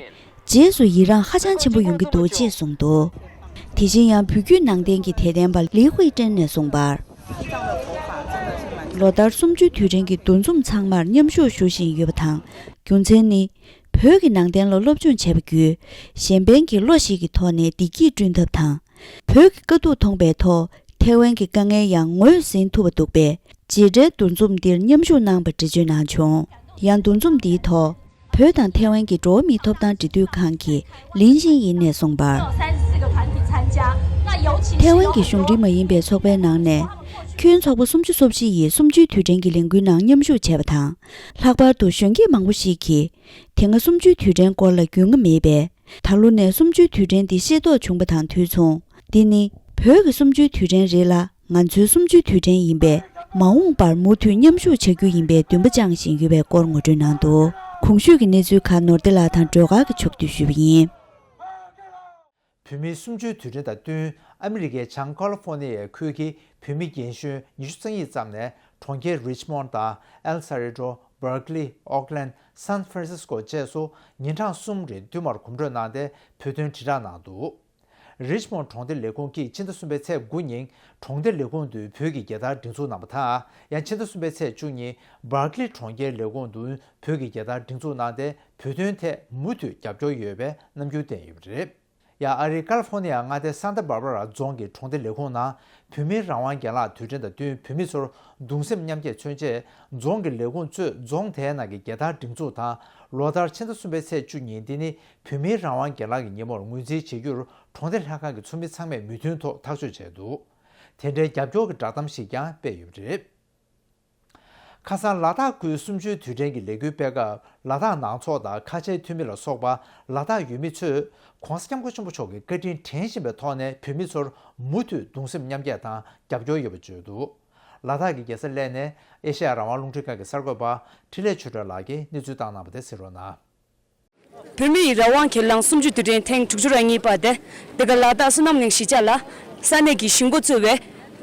རྗེས་སུ་ཡི་རངས་ཧ་ཅང་ཆེན་པོ་ཡོང་གི་འདུག་ཅེས་གསུངས་འདུག་དེ་བཞིན་ཡང་བོད་བརྒྱུད་ནང་བསྟན་གྱི་དད་ལྡན་པ་ལི་ཧུའེ་ཀྲེན་ནས་གསུངས་པར། ལོ་ལྟར་གསུམ་བཅུའི་དུས་དྲན་གྱི་འདུ་འཛོམས་ཚང་མར་མཉམ་ཞུགས་ཞུ་བཞིན་ཡོད་པ་དང་། རྒྱུ་མཚན་ནི། བོད་ཀྱི་ནང་བསྟན་ལ་སློབ་སྦྱོང་བྱས་པ་བརྒྱུད། གཞན་ཕན་གྱི་བློ་ཞིག་གི་ཐོག་ནས་བདེ་སྐྱིད་བསྐྲུན་ཐབས་དང་། བོད་ཀྱི་དཀའ་སྡུག་མཐོང་པའི་ཐོག་ཐེ་ཝན་གྱི་དཀའ་ངལ་ཡང་ངོས་ཟིན་ཐུབ་པ་འདུག་པས། རྗེས་དྲན་འདུ་འཛོམས་འདིར་མཉམ་ཞུགས་གནང་པར་འགྲེལ་བརྗོད་གནང་བྱུང་། ཡང་འདུ་འཛོམས་འདིའི་ཐོག་བོད་དང་ཐེ་ཝན་གྱི་འགྲོ་བ་མིའི་ཐོབ་ཐང་འབྲེལ་མཐུད་ཁང་གི་ལིན་ཞིང་ཡིན་ནས་གསུངས་པར། ཐེ་ཝན་གྱི་གཞུང་འབྲེལ་མ་ཡིན་པའི་ཚོགས་པའི་ནང་ནས་ཁྱོན་ཚོགས་པ་སུམ་ཅུ་སོ་བཞི་ཡིས་གསུམ་བཅུའི་དུས་དྲན་གྱི་ལས་འགུལ་ནང་མཉམ་ཞུགས་བྱས་པ་དང་། ལྷག་པར་དུ་གཞོན་སྐྱེས་མང་པོ་ཞིག་གིས་དེ་སྔ་གསུམ་བཅུའི་དུས་དྲན་སྐོར་ལ་རྒྱུས་མངའ་མེད་པས། ད་ལོ་ནས་གསུམ་བཅུའི་དུས་དྲན་འདི་ཤེས་རྟོགས་བྱུང་པ་དང་དུས་མཚུངས། འདི་ནི་བོད་ཀྱི་གསུམ་བཅུའི་དུས་དྲན་རེད་ལ། ང་ཚོའི་གསུམ་བཅུའི་དུས་དྲན་ཡིན་པས། མ་འོངས་པར་མུ་མཐུད་མཉམ་ཞུགས་བྱ་རྒྱུ་ཡིན་པའི་འདུན་པ་བཅངས་བཞིན་ཡོད་པའི་སྐོར་ངོ་སྤྲོད་གནང་འདུག་གོང་ཞུས་ཀྱི་གནས་ཚུལ་ཁག་ནོར་བདེ་ལགས་དང་སྒྲོལ་དཀར་གྱིས་ཕྱོགས་བསྡུས་ཞུས་པ་ཡིན། བོད་མིའི་གསུམ་བཅུའི་དུས་དྲན་དང་བསྟུན། ཨ་མི་རི་ཀའི་བྱང་ཀ་ལི་ཧྥོ་ནི་ཡའི་ཁུལ་གྱི་བོད་མི་རྒན་གཞོན་ཉི་ཤུ་རྩ་གཉིས་ཙམ་ནས་གྲོང་ཁྱེར་རིཆ་མོན་དང་ཨེལ་སེ་རི་ཀྲོ། སྦར་ཀི་ལི། ཨོག་ལན། སན་ཧྥ་རན་སིས་ཀོ་བཅས་སུ་ཉིན་གྲངས་གསུམ་རིང་བསྟུད་མར་གོམ་བགྲོད་གནང་སྟེ་བོད་དོན་དྲིལ་བསྒྲགས་གནང་འདུག་རིཆ་མོན་གྲོང་སྡེ་ལས་ཁུངས་ཀྱིས་ཕྱི་ཟླ་གསུམ་པའི་ཚེས་དགུ་ཉིན་གྲོང་སྡེ་ལས་ཁུངས་དུ་བོད་ཀྱི་རྒྱལ་དར་སྒྲེང་འཛུགས་གནང་པ་དང་། ཡང་ཕྱི་ཟླ་གསུམ་པའི་ཚེས་བཅུ་ཉིན་སྦར་ཀི་ལི་གྲོང་ཁྱེར་ལས་ཁུངས་དུ་བོད་ཀྱི་རྒྱལ་དར་སྒྲེང་འཛུགས་གནང་སྟེ་བོད་དོན་ཐད་མུ་མཐུད་རྒྱབ་སྐྱོར་ཡོད་པའི་རྣམ་འགྱུར་བསྟན་ཡོད་པ་རེད། ཡང་ཨ་རིའི་ཀ་ལི་ཧྥོ་ནི་ཡ་མངའ་སྡེའི་སན་ཏཱ་སྦར་བ་ར་རྫོང་གི་གྲོང་སྡེ་ལས་ཁུངས་ནང་བོད་མིའི་རང་དབང་སྒེར་ལངས་དུས་དྲན་དང་བསྟུན་བོད་མི་ཚོར་གདུང་སེམས་མཉམ་སྐྱེད་མཚོན་ཆེད་རྫོང་གི་ལས་ཁུངས་གཙོས་རྫོང་དེའི་ནང་གི་རྒྱལ་དར་སྒྲེང་འཛུགས་དང་། ལོ་ལྟར་ཕྱི་ཟླ་གསུམ་པའི་ཚེས་བཅུ་ཉིན་འདི་ནི་བོད་མིའི་རང་དབང་སྒེར་ལངས་ཀྱི་ཉིན་མོར་ངོས་འཛིན་བྱེད་རྒྱུར་གྲོང་སྡེ་ལྷན་ཁང་གི་ཚོགས་མི་ཚང་མས་མོས་མཐུན་ཐོག་ཐག་གཅོད་བྱས་འདུག་དེ་འདྲའི་རྒྱབ་སྐྱོར་གྱི་བསྒྲགས་གཏམ་ཞིག་ཀྱང་སྤེལ་ཡོད་པ་རེད། ཁ་སང་ལ་དྭགས་ཁུལ་གསུམ་བཅུའི་དུས་དྲན་གྱི་ལས་འགུལ་སྤེལ་སྐབས། ལ་དྭགས་ནང་ཚོགས་དང་ཁ་ཆེའི་འཐུས་མི་ལ་སོགས་པ་ལ་དྭགས་ཡུལ་མི་ཚོས་༸གོང་ས་༸སྐྱབས་མགོན་ཆེན་པོ་མཆོག་གི་བཀའ་དྲིན་དྲན་བཞིན་པའི་ཐོག་ནས་བོད་མི་ཚོར་མུ་མཐུད་གདུང་སེམས་མཉམ་སྐྱེད་དང་རྒྱབ་སྐྱོར་ཡོད་པ་བརྗོད་འདུག་ལ་དྭགས་ཀྱི་རྒྱལ་ས་གླེ་ནས་ཨེ་ཤེ་ཡ་རང་དབང་རླུང་འཕྲིན་ཁང་གི་གསར་འགོད་པ་འཕྲིན་ལས་ཆོས་སྒྲོན་ལགས་ཀྱིས་གནས་ཚུལ་བཏང་གནང་བ་དེ་གསན་རོགས་གནང་། བོད་མིའི་རང་དབང་སྒེར་ལངས་གསུམ་བཅུའི་དུས་དྲན་ཐེངས་དྲུག་ཅུ་རེ་གཉིས་པ་དེ། འདི་ག་ལ་དྭགས་བསོད་ནམས་གླིང་གཞིས་ཆགས་ལ། ས་གནས་ཀྱི་གཞིས་འགོ་གཙོས་པའི་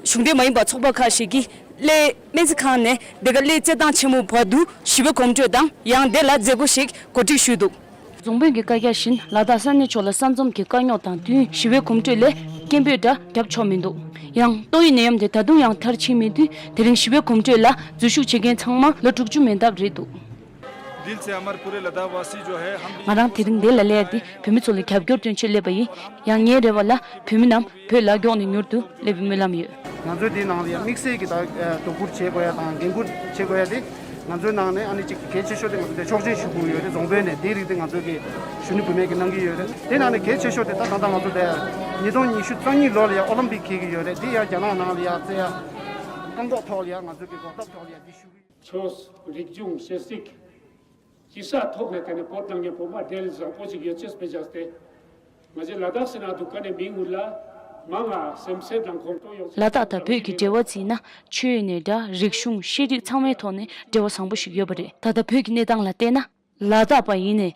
གཞུང་འབྲེལ་མ་ཡིན་པ་ཚོགས་པ་ཁག་ཞིག་གིས་གླེ་སྨན་རྩིས་ཁང་ནས་འདི་ག་གླེ་རྩེད་ཐང་ཆེན་མོ་བར་དུ་ཞི་བའི་གོམ་བགྲོད་དང་། ཡང་དེ་ལ་མཛད་སྒོ་ཞིག་གོ་སྒྲིག་ཞུས་འདུག་རྫོང་དཔོན་གྱི་བཀའ་རྒྱ་བཞིན་ལ་དྭགས་ས་གནས་ཕྱོགས་ལ་ས་མཚམས་ཀྱི་དཀའ་རྙོག་དང་བསྟུན་ཞི་བའི་གོམ་བགྲོད་སླད་སྐད་འབོད་འདྲ་བརྒྱབ་ཆོག་མི་འདུག་ཡང་ཏོག་དབྱིབས་ནད་ཡམས་དེ་ད་དུང་ཡང་མཐར་ཕྱིན་མི་དུས་དེ་རིང་ཞི་བའི་གོམ་བགྲོད་ལ་འཛུལ་ཞུགས་བྱེད་མཁན་ཚང་མ་ལོ་དྲུག་ཅུ་མན་འདབས་རེད་འདུག दिल से हमारे पूरे लद्दाख वासी जो है हम ང་རང་དེ་རིང་འདི་ལ་སླེབས་ཏེ་བོད་མི་ཚོ་ལ་རྒྱབ་སྐྱོར་སྟོན་ཆེད་སླེབས་པ་ཡིན། ཡང་ངའི་རེ་བ་ལ་བོད་མི་རྣམས་བོད་ལ་མགྱོགས་ནས་མྱུར་དུ་སླེབས་པའི་སྨོན་ལམ་ཡོད། ང་ཚོའི་འདིའི་ནང་ལ་ཡང་དམིགས་བསལ་གྱི་ད་ཨ་དོ་ཁུར་བྱེད་དགོས་ཡ་དང་འགན་ཁུར་བྱེད་དགོས་ཡ་དེ། ང་ཚོའི་ནང་ནས་ཨ་ནི་གཅིག་གལ་ཆེ་ཤོས་དེ་ང་ཚོ་དེ་ཆོག་མཆན་ཞུ་དགོས་ཡོད་རེད། རྫོང་དཔོན་ནས་དེའི་རིགས་དེ་ང་ཚོ་གི་ཞུ་ནི་བུད་མེད་ཀྱི་གནང་གི་ཡོད་རེད། དེ་ནང་ནས་གལ་ཆེ་ཤོས་དེ་ད་ད་ལྟ་ང་ཚོ་དེ་ཉིས་སྟོང་ཉི་ཤུ་རྩ་གཉིས་ལོ་ལ་ཡ་ཨོ་ལིམ་པིག་འཁེལ་གི་ཡོད་རེད། དེ་ཡ་རྒྱ་ནག་ནང་ལ་ཡ་རྩེ་ཡ་བཀག་འགོག་ཐོག་ལ་ཡ་ང་ཚོ་གི་གོ་སྐབས་ཐོག་ལ་ཡ་དེ་ཞུ་གི་ཡོད། ཆོས་རིག་གཞུང་ཤེས་ཚིག་ཅི་ས་ཐོག་ནས་དེ་ནས་བོད་ནང་གི་བོད་མ་འབྲེལ་བཟང་པོ་ཞིག་ཡོད་ཅེས་སྤེལ་བྱས་ཏེ། ང་ཚོའི་ལ་དྭགས་སི་ནང་དུ་ཀ་ནས་མི་འུ་ལ་མང་ང་སེམས་སེམས་དང་ཁོང་ཁྲོ་ཡོང་ལ་དྭགས་དང་བོད་ཀྱི་འབྲེལ་བ་བརྩིས་ན་ཆོས་ནས་འདྲ་རིག་གཞུང་ཤེས་རིག་ཚང་མའི་ཐོག་ནས་འབྲེལ་བ་བཟང་པོ་ཞིག་ཡོད་པ་རེད། ད་ལྟ་བོད་ཀྱི་གནས་སྟངས་ལ་བལྟས་ན། ལ་དྭགས་པ་ཡིན་ནས་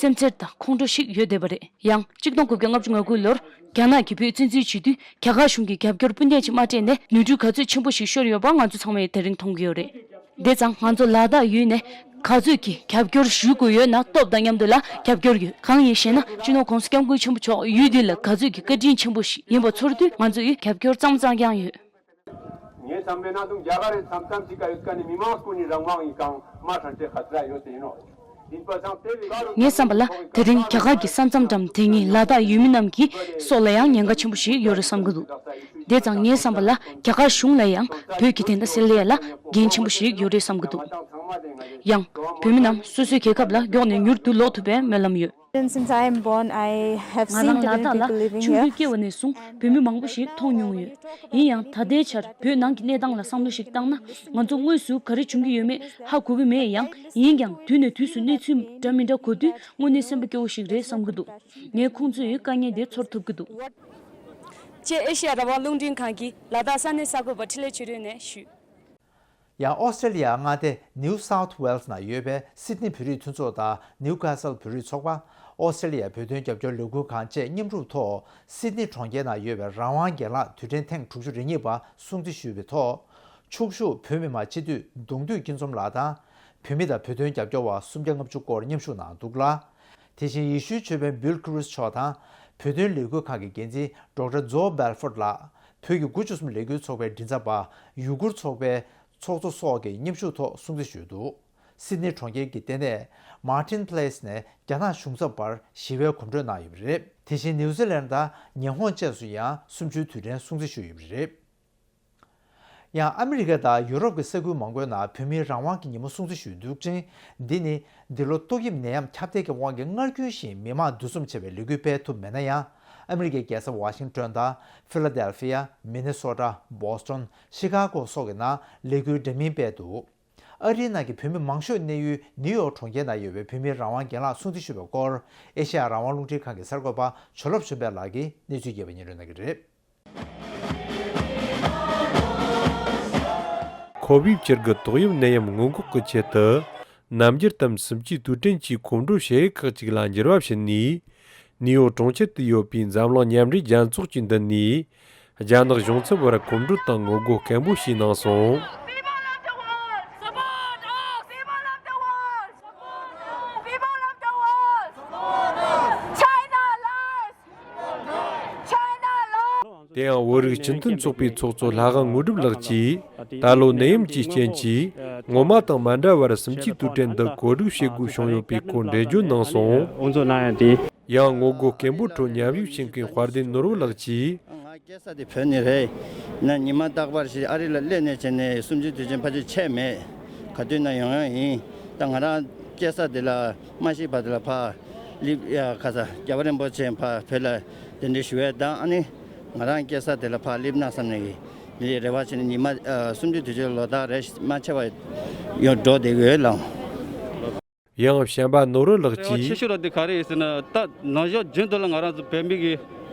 སེམས་འཚེར་དང་ཁོང་ཁྲོ་ཞིག་ཡོད་བསྡད་པ་རེད། ཡང་གཅིག་སྟོང་དགུ་བརྒྱ་ལྔ་བཅུ་ང་དགུ་ལོར་རྒྱ་ནག་གིས་བོད་བཙན་འཛུལ་བྱེད་དུས་རྒྱ་གར་གཞུང་གིས་རྒྱབ་སྐྱོར་སྤུན་ཟླ་ཅིག་མ་སྤྲད་ནས་ནོར་འཁྲུལ་ག་ཚོད་ཆེན་པོ་ཞིག་ཤོར་ཡོད་པ་ང་ཚོ་ཚང་མས་དེ་རིང་མཐོང་གི་ཡོད་རེད། དེ་ཙང་ང་ཚོ་ལ་དྭགས་ཡུལ་ནས་ག་ཚོད་ཀྱི་རྒྱབ་སྐྱོར་ཞུ་དགོས་ཡོད་ན་སྟོབས་དང་མཉམ་དུ་ལ་རྒྱབ་སྐྱོར་ཡོད། གང་ཡིན་ཞེ་ན་སྤྱི་ནོར་༸གོང་ས་༸སྐྱབས་མགོན་ཆེན་པོ་མཆོག་ཡུལ་འདི་ལ་ག་ཚོད་ཀྱི་བཀའ་དྲིན་ཆེན་པོ་ཞིག་ཡིན་པ་ཚོར་དུས་ང་ཚོ་ཡི་རྒྱབ་སྐྱོར་གཙང་མ་གཙང་རྐྱང་ཡོད། ངའི་བསམ་པའི་ནང་དུ་རྒྱ་གར་རེ་མཚམས་མཚམས་ཅིག་ག་ཡོད་ཀ་ནི་མི་མང་ཀུན་ནི་རང་དབང་ཡིན་གང་མ་ཧྲང་ཏེ་ཁ་ཚ་ཡོད་ཟེར་ཡིན་ནོ། ངའི་བསམ་པ་ལ་དེ་རིང་རྒྱ་གར་གྱི་ས་མཚམས་འགྲམ་དེ་ཉིད་ལ་དྭགས་ཡུལ་མི་རྣམས་ཀྱི་སྲོག་ལ་ཡང་ཉེན་ཁ་ཆེན་པོ་ཞིག་ཡོད་རེད་བསམ་གྱི་འདུག་དེ་ཙང་ངའི་བསམ་པ་ལ་རྒྱ་གར་གཞུང་ལ་ཡང་བོད་ཀྱི་བདེན་མཐའ་གསལ་ལེ་ལ་འགན་ཆེན་པོ་ཞིག་ཡོད་རེད་བསམ་གྱི་འདུག་ཡང་བོད་མི་རྣམས་སོ་སོའི་རྒྱལ་ཁབ་ལ་མགྱོགས་ནས་མྱུར་དུ་ལོག་ཐུབ་པའི་སྨོན་ལམ་ཡོད། Since I am born, I have ང་seen རང་ལ Tibetan དྭགས་people ལ living ཆུང་here. དུས་སྐྱེ་བ་ནས་བཟུང་བོད་མི་མང་པོ་ཞིག་མཐོང་མྱོང་ཡོད། ཡིན་ཡང་ད་ལྟའི་ཆར་བོད་ནང་གི་གནས་སྟངས་ལ་བསམ་བློ་ཞིག་བཏང་ན་ང་ཚོ་དངོས་སུ་ག་རེ་བྱུང་གི་ཡོད་མེད་ཧ་གོ་གི་མེད་ཡང་ཡིན་ཀྱང་དུས་ནས་དུས་སུ་གནས་ཚུལ་འདྲ་མི་འདྲ་གོ་དུས་དངོས་གནས་སེམས་པ་སྐྱོ་བོ་ཞིག་རེད་བསམ་གྱི་འདུག་ངས་ཁོང་ཚོའི་དཀའ་ངལ་དེ་ཚོར་ཐུབ་ཀྱི་འདུག་ཅེས་ཨེ་ཤེ་ཡ་རང་དབང་རླུང་འཕྲིན་ཁང་གི་ལ་དྭགས་ས་གནས་གསར་འགོད་པ་འཕྲིན་ལས་ཆོས་སྒྲོན་ནས་ཞུས། ཡང་ཨོ་སི་ཀྲེ་ལི་ཡ་མངའ་སྡེ་ནིའུ་སའུཐ་ཝེལ་སི་ནང་ཡོད་པའི་སིད་ནི་བོད་རིགས་མཐུན་ཚོགས་དང་ནིའུ་ཁ་སལ་བོད་རིགས་ཚོགས་པ། ཨོ་སི་ཀྲེ་ལི་ཡ་བོད་དོན་རྒྱབ་སྐྱོར་ལས་འགུལ་ཁང་བཅས་མཉམ་རུབ་ཐོག་སིད་ནི་གྲོང་ཁྱེར་ནང་ཡོད་པའི་རང་དབང་རྒན་ལགས་དུས་དྲན་ཐེངས་དྲུག་ཅུ་རེ་གཉིས་པ་སྲུང་བརྩི་ཞུས་པའི་ཐོག་ཕྱུག་ཞུགས་བོད་མི་མང་སྤྱི་འཐུས་གདུང་འདུས་སྐྱིད་འཛོམས་ལགས་དང་། བོད་མི་དང་བོད་དོན་རྒྱབ་སྐྱོར་བ་སུམ་བརྒྱ་ལྔ་བཅུ་སྐོར་མཉམ་ཞུགས་གནང་འདུག་ལ། དེ་བཞིན་ཡེ་ཤུའི་ཆོས་དཔོན་བིལ་ཁུ་རུ་སི་མཆོག་དང་། བོད་དོན་ལས་འགུལ་ཁང་གི་འགན་འཛིན་ཌོག་ཊར་ཛོ་སྦེལ་ཕོར་ལགས། བོད་ཀྱི་དགུ་བཅུ་གསུམ་ལས་འགུལ་ཚོགས་པའི་མགྲིན་ཚབ་པ་ཡུ་གུར་ཚོགས་པའི་ཚོགས་གཙོ་སོགས་ཀྱིས་མཉམ་ཞུགས་ཐོག་སྲུང་བརྩི་ཞུས་འདུག་སིད་ནི་གྲོང་ཁྱེར་གྱི་ལྟེ་གནས་མར་ཊིན་པ་ལེ་སི་ནས་རྒྱ་ནག་གཞུང་ཚབ་བར་ཞི་བའི་གོམ་བགྲོད་གནང་ཡོད་པ་རེད། དེ་བཞིན་ནིའུ་ཛི་ལན་དང་ཉི་ཧོང་བཅས་སུ་ཡང་གསུམ་བཅུའི་དུས་དྲན་སྲུང་བརྩི་ཞུས་ཡོད་པ་རེད། ཡང་ཨ་མི་རི་ཀ་དང་ཡུ་རོབ་ཀྱི་ས་ཁུལ་མང་པོའི་ནང་བོད་མིའི་རང་དབང་གི་ཉིན་མོ་སྲུང་བརྩི་ཞུས་འདུག་ཅིང་། འདི་ནི་འདི་ལོ་ཏོག་དབྱིབས་ནད་ཡམས་ཁྱབ་གདལ་གྱི་དབང་གིས་སྔར་རྒྱུན་བཞིན་མི་མང་འདུ་འཛོམས་བྱེད་པའི་ལས་འགུལ་སྤེལ་ཐུབ་མེད་ན་ཡང་། ཨ་མི་རི་ཀའི་རྒྱལ་ས་ཝ་ཤིང་ཏོན་དང་ཕི་ལ་དེལ་ཕི་ཡ། མི་ནི་སོ་ཊ། བོ་སི་ཊོན། ཤི་ཀ་གོ་སོགས་ཀྱི་ནང་ལས་འགུལ་འདྲ་མིན་སྤེལ་འདུག་ཨ་རིའི་ནང་གི་བོད་མི་མང་ཤོས་གནས་ཡུལ་ནིའུ་ཡོག་གྲོང་ཁྱེར་ནང་ཡོད་པའི་བོད་མིའི་རང་དབང་རྒན་ལགས་སྲུང་བརྩི་ཞུས་པའི་སྐོར་ཨེ་ཤེ་ཡ་རང་དབང་རླུང་འཕྲིན་ཁང་གི་གསར་འགོད་པ་ཇོ་ལོ་ཆོས་འཕེལ་ལགས་ཀྱིས་གནས་ཚུལ་རྒྱས་པ་སྙན་སྒྲོན་གནང་གི་རེད། ཁོ་བིཌ་བཅུ་དགུ་ཏོག་དབྱིབས་ནད་ཡམས་སྔོན་འགོག་གི་ཆེད་དུ། རྣམ་འགྱུར་དམ་སྲུང་གི་དུས་དྲན་གྱི་གོམ་བགྲོད་བྱེད་ཡུལ་ཁག་ཅིག་ལ་འགྱུར་བ་ཕྱིན་ནས། ནིའུ་ཡོག་གྲོང་ཁྱེར་དུ་ཡོད་པའི་འཛམ་གླིང་མཉམ་འབྲེལ་རྒྱལ་ཚོགས་ཀྱི་མདུན་ནས། རྒྱ་ནག་གཞུང་ཚབ་བར་གོམ་བགྲོད་དང་ངོ་རྒོལ་སྐད་འབོད་བྱས་གནང་སོང་། People of the world, support us! People of the world, support us! People of the world, support us! China lies! དེ་ཡང་བོད་རིགས་སྤྱི་མཐུན་ཚོགས་པའི་ཚོགས་གཙོ་ལྷ་དབང་དངོས་གྲུབ་ལགས་ཀྱིས། ད་ལོ་ནད་ཡམས་ཀྱི་རྐྱེན་གྱིས་སྔོན་མ་དང་མ་འདྲ་བར་གསུམ་བཅུའི་དུས་དྲན་འདི་གོ་སྒྲིག་བྱེད་དགོས་བྱུང་ཡོད་པའི་སྐོར་འགྲེལ་བརྗོད་གནང་སོང་། ཡང་ངོ་རྒོལ་སྐད་འབོད་ཁྲོད་མཉམ་ཞུགས་བྱེད་མཁན་དཔལ་ལྡན་ནོར་བུ་ལགས་ཀྱིས། ང་སྐྱེས་ས་དེ་བོད་ནས་རེད། ན་ཉི་མ་རྟག་པར་ཞིག་ཨ་རི་ལ་སླེབས་ནས་བྱས་ནས་གསུམ་བཅུའི་དུས་ཆེན་ཕལ་ཆེར་ཆད་མེད། ག་དུས་ན་ཡོང་ཡོང་ཡིན། ད་ང་རང་སྐྱེས་ས་དེ་ལ་མ་ཤི་བར་དེ་ལ་ཕར་སླེབས་ཡ་ཁ་ས་རྒྱལ་བ་རིན་པོ་ཆེ་ཕར་བོད་ལ་གདན་འདྲེན་ཞུ་ཡས་དང་ཨ་ནི་ང་རང་སྐྱེས་ས་དེ་ལ་ཕར་སླེབས་ན་བསམ་ནས་ཀྱི་འདི་རེ་བ་བྱས་ནས་ཉི་མ་ཨ་གསུམ་བཅུའི་དུས་ཆེན་ལོ་ལྟར་རེ་མ་ཆད་པ་ཡོང་འགྲོ་བསྡད་ཡོད་ལགས། ཡང་བྱམས་པ་ནོར་བུ་ལགས་རེ་བ་ཆེ་ཀྱིས། ཤོས་ར་འདི་ག་རེ་ཡིན་ཟེར་ན་ད་ནང་ཞོགས་རྒྱུན་དུ་ལ་ང་རང་ཚོ་བོད་མི་གི་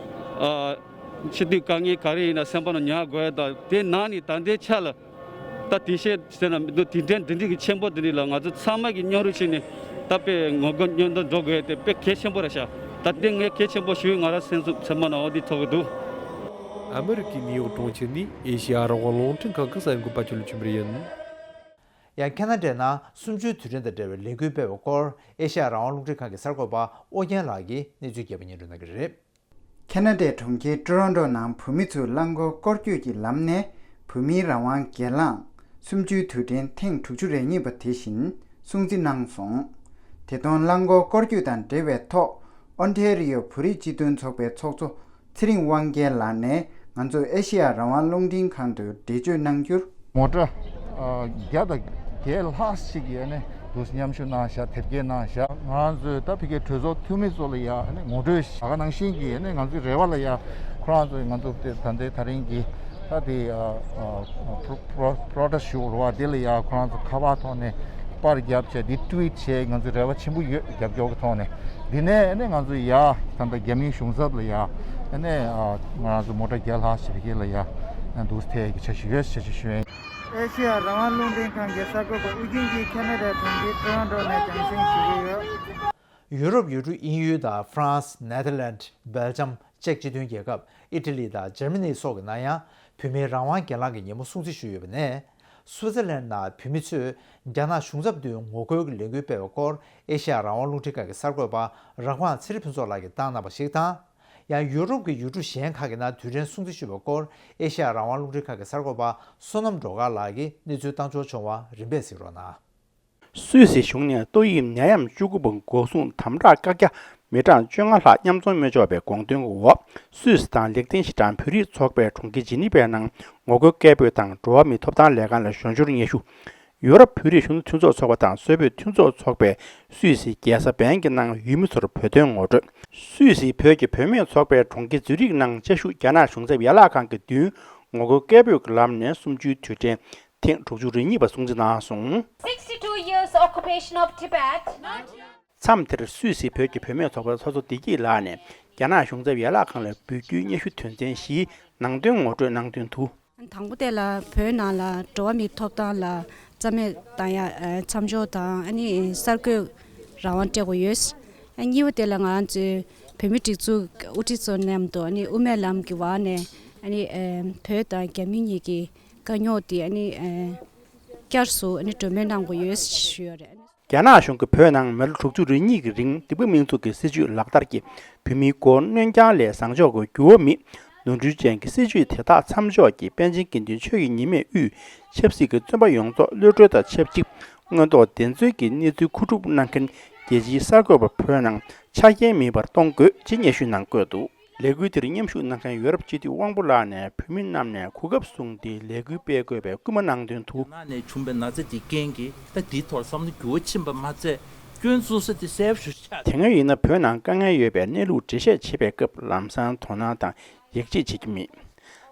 ཨ་སྤྱི་འཐུས་དཀའ་ངལ་ག་རེ་ཡིན་ན་སེམས་པ་ནང་ཉར་དགོས་ཡ་དང་དེ་ནང་ནས་ད་ལྟའི་ཆ་ལ། ད་དེ་བཤད་ཟེར་ན་འདི་དུས་དྲན་འདི་འདྲའི་གི་ཆེན་པོ་འདི་འདྲའི་ལ་ང་ཚོ་ཚང་མ་གི་མཉམ་རུབ་བྱས་ནས་ ད་དཔེ་ངོ་རྒོལ་མཉམ་དུ་འགྲོ་དགོས་དེ་དཔེ་གལ་ཆེན་པོ་རེད་ཤག་ད་དེ་ངས་གལ་ཆེན་པོ་ཞུ་ང་རང་སེམས་སུ་ཚད་མ་ན་འོ་དེ་ཐོག་གི་འདུག་ཨ་མི་རི་ཀའི་ནིའུ་ཡོག་གྲོང་ཁྱེར་ནས་ཨེ་ཤེ་ཡ་རང་དབང་རླུང་འཕྲིན་ཁང་གི་གསར་འགོད་པ་ཆོས་ལུགས་ཆོས་འཕེལ་ཡིན། ཡང་ཁེ་ན་ཌའི་ནང་གསུམ་བཅུའི་དུས་དྲན་དང་འབྲེལ་བའི་ལས་འགུལ་སྤེལ་བའི་སྐོར་ཨེ་ཤེ་ཡ་རང་དབང་རླུང་འཕྲིན་ཁང་གི་གསར་འགོད་པ་ཨོ་རྒྱན་ལགས་ཀྱིས་གནས་ཚུལ་རྒྱས་པ་སྙན་སྒྲོན་གནང་གི་རེད། ཁེ་ན་ཌའི་གྲོང་ཁྱེར་ཊོ་རོན་ཊོ་ནང་བོད་མི་ཚོས་རླངས་འཁོར་སྐོར་སྐྱོད་ཀྱི་ལམ་ནས་བོད་མིའི་རང་དབང་སྒེར་ལངས་གསུམ་བཅུའི་དུས་དྲན་ཐེངས་དྲུག་ཅུ་རེ་གཉིས་པ་དེ་བཞིན་སྲུང་བརྩི་གནང་སོང་། དེ་དུས་རླངས་འཁོར་སྐོར་སྐྱོད་དང་འབྲེལ་བའི་ཐོག་ཨོན་ཊེ་རི་ཡོ་བོད་རིགས་སྤྱི་མཐུན་ཚོགས་པའི་ཚོགས་གཙོ་ཚེ་རིང་དབང་རྒྱལ་ལགས་ནས་ང་ཚོ་ཨེ་ཤེ་ཡ་རང་དབང་རླུང་འཕྲིན་ཁང་དུ་འགྲེལ་བརྗོད་གནང་རྒྱུར། ངོ་སྤྲོད། བརྒྱ་དང་བརྒྱད་ལྷག་ཞིག་གིས་ནི་འདུག་མཉམ་ཞུགས་གནང་བཞག་དེབ་སྐྱེལ་གནང་བཞག་ང་ཚོས་ད་ཕ་གིའི་གྲོས་ཚོགས་འཐུས་མི་ཚོ་ལ་ཡ་ནི་ངོ་སྤྲོད་བྱ་དགའ་ནང་བཞིན་གྱི་ནི་ང་ཚོའི་རེ་བ་ལ་ཡ་ཁོ་རང་ཚོས་ང་ཚོ་དེ་ད་ལྟའི་ད་རིང་གི་ད་དེ་པྲོ་པྲོ་པྲོ་ཊེ་སི་ཊི་ཞུ་རེ་བ་དེ་ལ་ཡ་ཁོ་རང་ཚོ་ཁ་པར་ཐོག་ནས་པར་བརྒྱབ་བྱས་དེ་ཊུ་ཝིཊ་བྱས་ང་ཚོའི་རེ་བ་ཆེན་པོ་ཡོད། རྒྱབ་སྐྱོར་གྱི་ཐོག་ནས་འདི་ནས་ནི་ང་ཚོ་ཡ་ད་ལྟ་རྒྱ་མིའི་གཞུང་ཚབ་ལ་ཡ་ནི་ང་རང་ཚོ་མོ་ཊ་བརྒྱ་ལྷག་ཞིག་ཕ་གི་ལ་ཡ་འདུག་ཐད་ཀྱི་འཆར་གཞི་ཡོད་ཞེས་ཞུ་ཡོད། ཨེ་ཤེ་ཡ་རང་དབང་རླུང་འཕྲིན་ཁང་གི་གསར་འགོད་པ་ཨུ་རྒྱན་གྱིས་ཁེ་ན་ཌའི་གྲོང་ཁྱེར་ཊོ་རོན་ཊོ་ནས་རྒྱང་སྲིང་ཞུ་གི་ཡོད། ཡུ་རོབ་ཡུལ་གྲུ་དབྱིན་ཡུལ་དང་ཧྥ་རན་སི། ནེ་ཐར་ལན། སྦེལ་ཇམ་ཅེཀ་སྤྱི་མཐུན་རྒྱལ་ཁབ། ཨི་ཊ་ལི་དང་འཇར་མ་ནི་སོགས་ཀྱི་ནང་ཡང་བོད་མིའི་རང་དབང་སྒེར་ལངས་ཀྱི་ཉིན་མོ་སྲུང་བརྩི་ཞུས་ཡོད་པ་ནས། སུའུ་ཙེར་ལན་ནང་བོད་མི་ཚོས་རྒྱ་ནག་གཞུང་ཚབ་མདུན་ངོ་རྒོལ་གྱི་ལས་འགུལ་སྤེལ་བའི་སྐོར་ཨེ་ཤེ་ཡ་རང་དབང་རླུང་འཕྲིན་ཁང་གི་གསར་འགོད་པ་རབ་སྒང་ཚེ་རིང་ཕུན་ཚོགས་ལགས་ཀྱིས་བཏང་གནང་བ་ཞིག་དང་། ཡང་ཡུ་རོབ་ཀྱི་ཡུལ་གྲུ་གཞན་ཁག་གི་ནང་དུས་དྲན་སྲུང་བརྩི་ཞུས་པའི་སྐོར་ཨེ་ཤེ་ཡ་རང་དབང་རླུང་འཕྲིན་ཁང་གི་གསར་འགོད་པ་བསོད་ནམས་སྒྲོལ་དཀར་ལགས་ཀྱིས་གནས་ཚུལ་བཏང་འབྱོར་བྱུང་བ་རིམ་པས་གཟིགས་རོགས་གནང་། སུད་སི་གཞུང་ནས་ཏོག་དབྱིབས་ནད་ཡམས་བཅུ་དགུ་པ་འགོག་སྲུང་དམ་དྲག་བཀག་རྒྱ་མི་གྲངས་བཅོ་ལྔ་ལྷག་མཉམ་འཛོམས་མི་ཆོག་པའི་དགོངས་དོན་འོག་སུད་སི་དང་ལིག་ཏེན་ཤི་ཊན་བོད་རིགས་ཚོགས་པའི་གྲོང་ཁྱེར་ཇི་ནི་ཝའི་ནང་ངོ་རྒོལ་སྐད་འབོད་དང་འགྲོ་བ་མིའི་ཐོབ་ཐང་ལས་ཁང་ལ་ཞོར་འབྱོར་སྙན་ཞུ། ཡུ་རོབ་བོད་རིགས་གཞོན་ནུ་མཐུན་ཚོགས་ཚོགས་པ་དང་སུད་བོད་མཐུན་ཚོགས་ཚོགས་པས་སུད་སིའི་རྒྱལ་ས་བན་གྱི་ནང་ཡུལ་མི་ཚོར་བོད་དོན་ངོ་སྤྲོད། སུད་སིའི་བོད་ཀྱི་བུད་མེད་ཚོགས་པའི་གྲོང་ཁྱེར་ཛུ་རིག་ནང་བཅའ་བཞུགས་རྒྱ་ནག་གཞུང་ཚབ་ཡན་ལག་ཁང་གི་མདུན་ངོ་རྒོལ་སྐད་འབོད་ཀྱི་ལམ་ནས་གསུམ་བཅུའི་དུས་དྲན་ཐེངས་དྲུག་ཅུ་རེ་གཉིས་པ་སྲུང་བརྩི་གནང་སོང་། Sixty-two years occupation of Tibet. མཚམས་དེར་སུད་སིའི་བོད་ཀྱི་བུད་མེད་ཚོགས་པའི་ཚོགས་གཙོ་བདེ་སྐྱིད་ལགས་ནས་རྒྱ་ནག་གཞུང་ཚབ་ཡན་ལག་ཁང་ལ་འབོད་སྐུལ་སྙན་ཞུ་དོན་ཚན་བཞིའི་ནང་དོན་ངོ་སྤྲོད་གནང་དོན་དུ། དང་པོ་དེ་ལ་བོད་ནང་ལ་འགྲོ་བ་མིའི་ཐོབ་ཐང་ལ་རྩ་མེད་བཏང་ཡ་མཚམས་འཇོག་དང་ཨ་ནི་གསར་འགོད་རང་དབང་སྤྲད་དགོས་ཡོད། ཨ་གཉིས་པ་དེ་ལ་ང་ཚོའི་བོད་མི་སྒྲིག་འཛུགས་དབུ་ཁྲིད་ཚོ་མཉམ་དུ་ཨ་ནི་དབུ་མའི་ལམ་གྱི་བར་ནས་ཨ་ནི་བོད་དང་རྒྱ་མི་གཉིས་ཀྱི་དཀའ་རྙོག་དེ་ཨ་ནི་བསྐྱར་དུ་ཨ་ནི་གྲོས་མོལ་གནང་དགོས་ཡོད་ཞུ་ཡོད་རེད། རྒྱ་ནག་གཞུང་གིས་བོད་ནང་མི་ལོ་དྲུག་ཅུ་རེ་གཉིས་ཀྱི་རིང་སྡིག་པ་མི་འཛུགས་ཀྱི་སྲིད་བྱུས་ལག་བསྟར་གྱིས་བོད་མིའི་མགོ་གནོན་རྐྱང་ལས་བཟང་ཕྱོགས་ཀྱི་འགྱུར་བ་མེད། ནོར་འཁྲུལ་ཅན་གྱི་སྲིད་བྱུས་དེ་དག་མཚམས་འཇོག་གིས་པཎ་ཆེན་དགེ་འདུན་ཆོས་ཀྱི་ཉི་མས་དབུས་ཆབ་སྲིད་ཀྱི་བཙོན་པ་ཡོངས་རྫོགས་གློད་གྲོལ་དང་ཆབས་ཅིག་མངོན་རྟོགས་བདེན་འཚོལ་གྱི་གནས་ཚུལ་མཁོ་སྒྲུབ་གནང་མཁན་རྒྱལ་སྤྱིའི་གསར་འགོད་པ་བོད་ནང་ཆ་རྐྱེན་མེད་པར་གཏོང་དགོས་ཅེས་སྙན་ཞུ་གནང་དགོས་འདུག་ལས་འགུལ་དེར་མཉམ་ཞུགས་གནང་མཁན་ཡོ་རོབ་སྤྱི་འཐུས་དབང་པོ་ལགས་ནས་བོད་མི་རྣམས་ནས་གོ་སྐབས་བཟུང་སྟེ་ལས་འགུལ་སྤེལ་དགོས་པའི་སྐུལ་མ་གནང་དོན་དུ། ནང་ནས་བྱུང་བའི་ན་ཚ་དེའི་རྐྱེན་གྱིས་ད་དེའི་ཐོག་བསམ་བློ་འགྱུར་བ་ཕྱིན་པ་མ་ཚད་སྐྱོན་བཙུགས་ས་དེ་གསལ་པོ་ཞེ་པོ་ཆགས། དེ་སྔོན་ཡིན་ན་བོད་ནང་དཀའ་ངལ་ཡོད་པའི་གནས་ལུགས་འགྲེལ་བཤད་བྱེད་པའི་སྐབས་ལམ་སང་དོ་སྣང་དང་ཡིད་ཆེས་བྱེད་ཀྱི་མེད།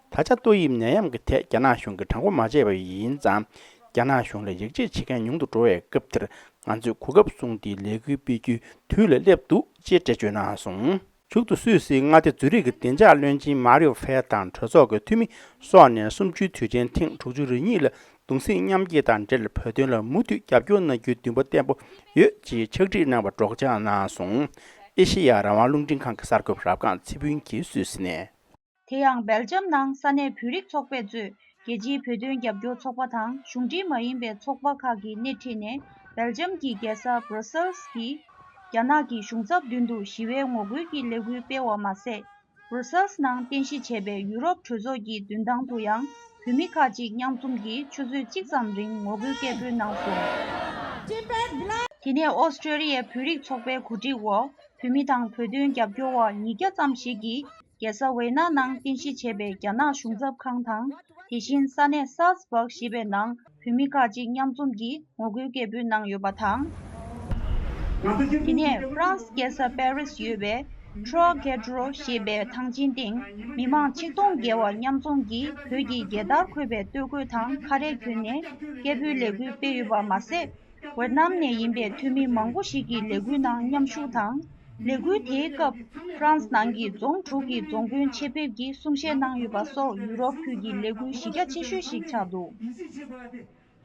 ད་ཆ་ཏོག་དབྱིབས་ནད་ཡམས་ཀྱི་ཐད་རྒྱ་ནག་གཞུང་གིས་དྲང་པོ་མ་བྱས་པ་ཡིན་ཙང་། རྒྱ་ནག་གཞུང་ལ་ཡིད་ཆེས་བྱེད་མཁན་ཉུང་དུ་འགྲོ་བའི་སྐབས་འདིར་ང་ཚོས་གོ་སྐབས་བཟུང་སྟེ་ལས་འགུལ་སྤེལ་རྒྱུའི་དུས་ལ་སླེབས་འདུག་ཅེས་འགྲེལ་བརྗོད་གནང་སོང་། མཇུག་ཏུ་སུད་སིའི་མངའ་སྡེ་ཛུ་རིག་གི་བདེ་འཇགས་བློན་ཆེན་མཱ་རིའོ་ཧྥེ་དང་གྲོས་ཚོགས་ཀྱི་འཐུས་མི་སོགས་ནས་གསུམ་བཅུའི་དུས་དྲན་ཐེངས་དྲུག་ཅུ་རེ་གཉིས་ལ་གདུང་སེམས་མཉམ་སྐྱེད་དང་འབྲེལ་བོད་དོན་ལ་མུ་མཐུད་རྒྱབ་སྐྱོར་གནང་རྒྱུའི་འདུན་པ་བརྟན་པོ་ཡོད་ཅེས་ཕྱག་བྲིས་གནང་བ་སྒྲོག་སྦྱང་གནང་སོང་། ཨེ་ཤེ་ཡ་རང་དབང་རླུང་འཕྲིན་ཁང་གི་གསར་འགོད་པ་རབ་སྒང་ཚེ་ཕུན་གྱིས་སུད་སི་ནས། དེ་ཡང་སྦེལ་ཇམ་ནང་ས་གནས་བོད་རིགས་ཚོགས་པས་གཙོས་རྒྱལ་སྤྱིའི་བོད་དོན་རྒྱབ་སྐྱོར་ཚོགས་པ་དང་གཞུང་འབྲེལ་མ་ཡིན་པའི་ཚོགས་པ་ཁག་གིས་སྣེ་ཁྲིད་ནས་སྦེལ་ཇམ་གྱི་རྒྱལ་ས་བྷུ་རུ་སེལ་སི་གི་རྒྱ་ནག་གི་གཞུང་ཚབ་མདུན་དུ་ཞི་བའི་ངོ་རྒོལ་གྱི་ལས་འགུལ་སྤེལ་བ་མ་ཟད། བྷུ་རུ་སེལ་སི་ནང་རྟེན་གཞི་བྱས་པའི་ཡུ་རོབ་གྲོས་ཚོགས་ཀྱི་མདུན་ཐང་དུ་ཡང་བོད་མི་ཁག་ཅིག་མཉམ་འཛོམས་ཀྱིས་ཆུ་ཚོད་གཅིག་ཙམ་རིང་ངོ་རྒོལ་སྐད་འབོད་གནང་སོང་། དེ་ནས་ཨོ་སི་ཀྲོ་ལི་ཡའི་བོད་རིགས་ཚོགས་པའི་གོ་སྒྲིག་འོག་བོད་མི་དང་བོད་དོན་རྒྱབ་སྐྱོར་བ་ཉིས་བརྒྱ་ཙམ་ཞིག་གིས། རྒྱལ་ས་ཝེ་ན་ནང་རྟེན་གཞི་བྱས་པའི་རྒྱ་ནག་གཞུང་ཚབ་ཁང་དང་། དེ་བཞིན་ས་གནས་སཱལ་སི་སྦག་ཞེས་པའི་ནང་བོད་མི་ཁག་ཅིག་མཉམ་འཛོམས་ཀྱིས་ངོ་རྒོལ་སྐད་འབོད་གནང་ཡོད་པ་དང་། དེ་ནས་ཧྥ་རན་སི་རྒྱལ་ས་པེ་རི་སི་ཡོད་པའི་ཊྲོ་ཀེ་ཌོ་ཞེས་པའི་ཐང་ཆེན་སྟེང་མི་མང་ཆིག་སྟོང་བརྒལ་བ་མཉམ་འཛོམས་ཀྱིས་བོད་ཀྱི་རྒྱལ་དར་འཁོད་པའི་སྟོད་གོས་དང་ཁ་རས་གྱོན་ནས་སྐད་འབོད་ལས་འགུལ་སྤེལ་ཡོད་པ་མ་ཟད། ཝེ་ཏི་ནམ་ནས་ཡིན་པའི་འཐུས་མི་མང་པོ་ཞིག་གིས་ལས་འགུལ་ནང་མཉམ་ཞུགས་དང་། ལས་འགུལ་དེའི་སྐབས་ཧྥ་རན་སི་ནང་གི་རྫོང་དྲུག་གི་རྫོང་དཔོན་ཆེད་ཕེབས་ཀྱིས་གསུང་བཤད་གནང་ཡོད་པ་སོགས་ཡུ་རོབ་ཁུལ་གྱི་ལས་འགུལ་གཞི་རྒྱ་ཆེ་ཤོས་ཤིག་ཆགས་འདུག་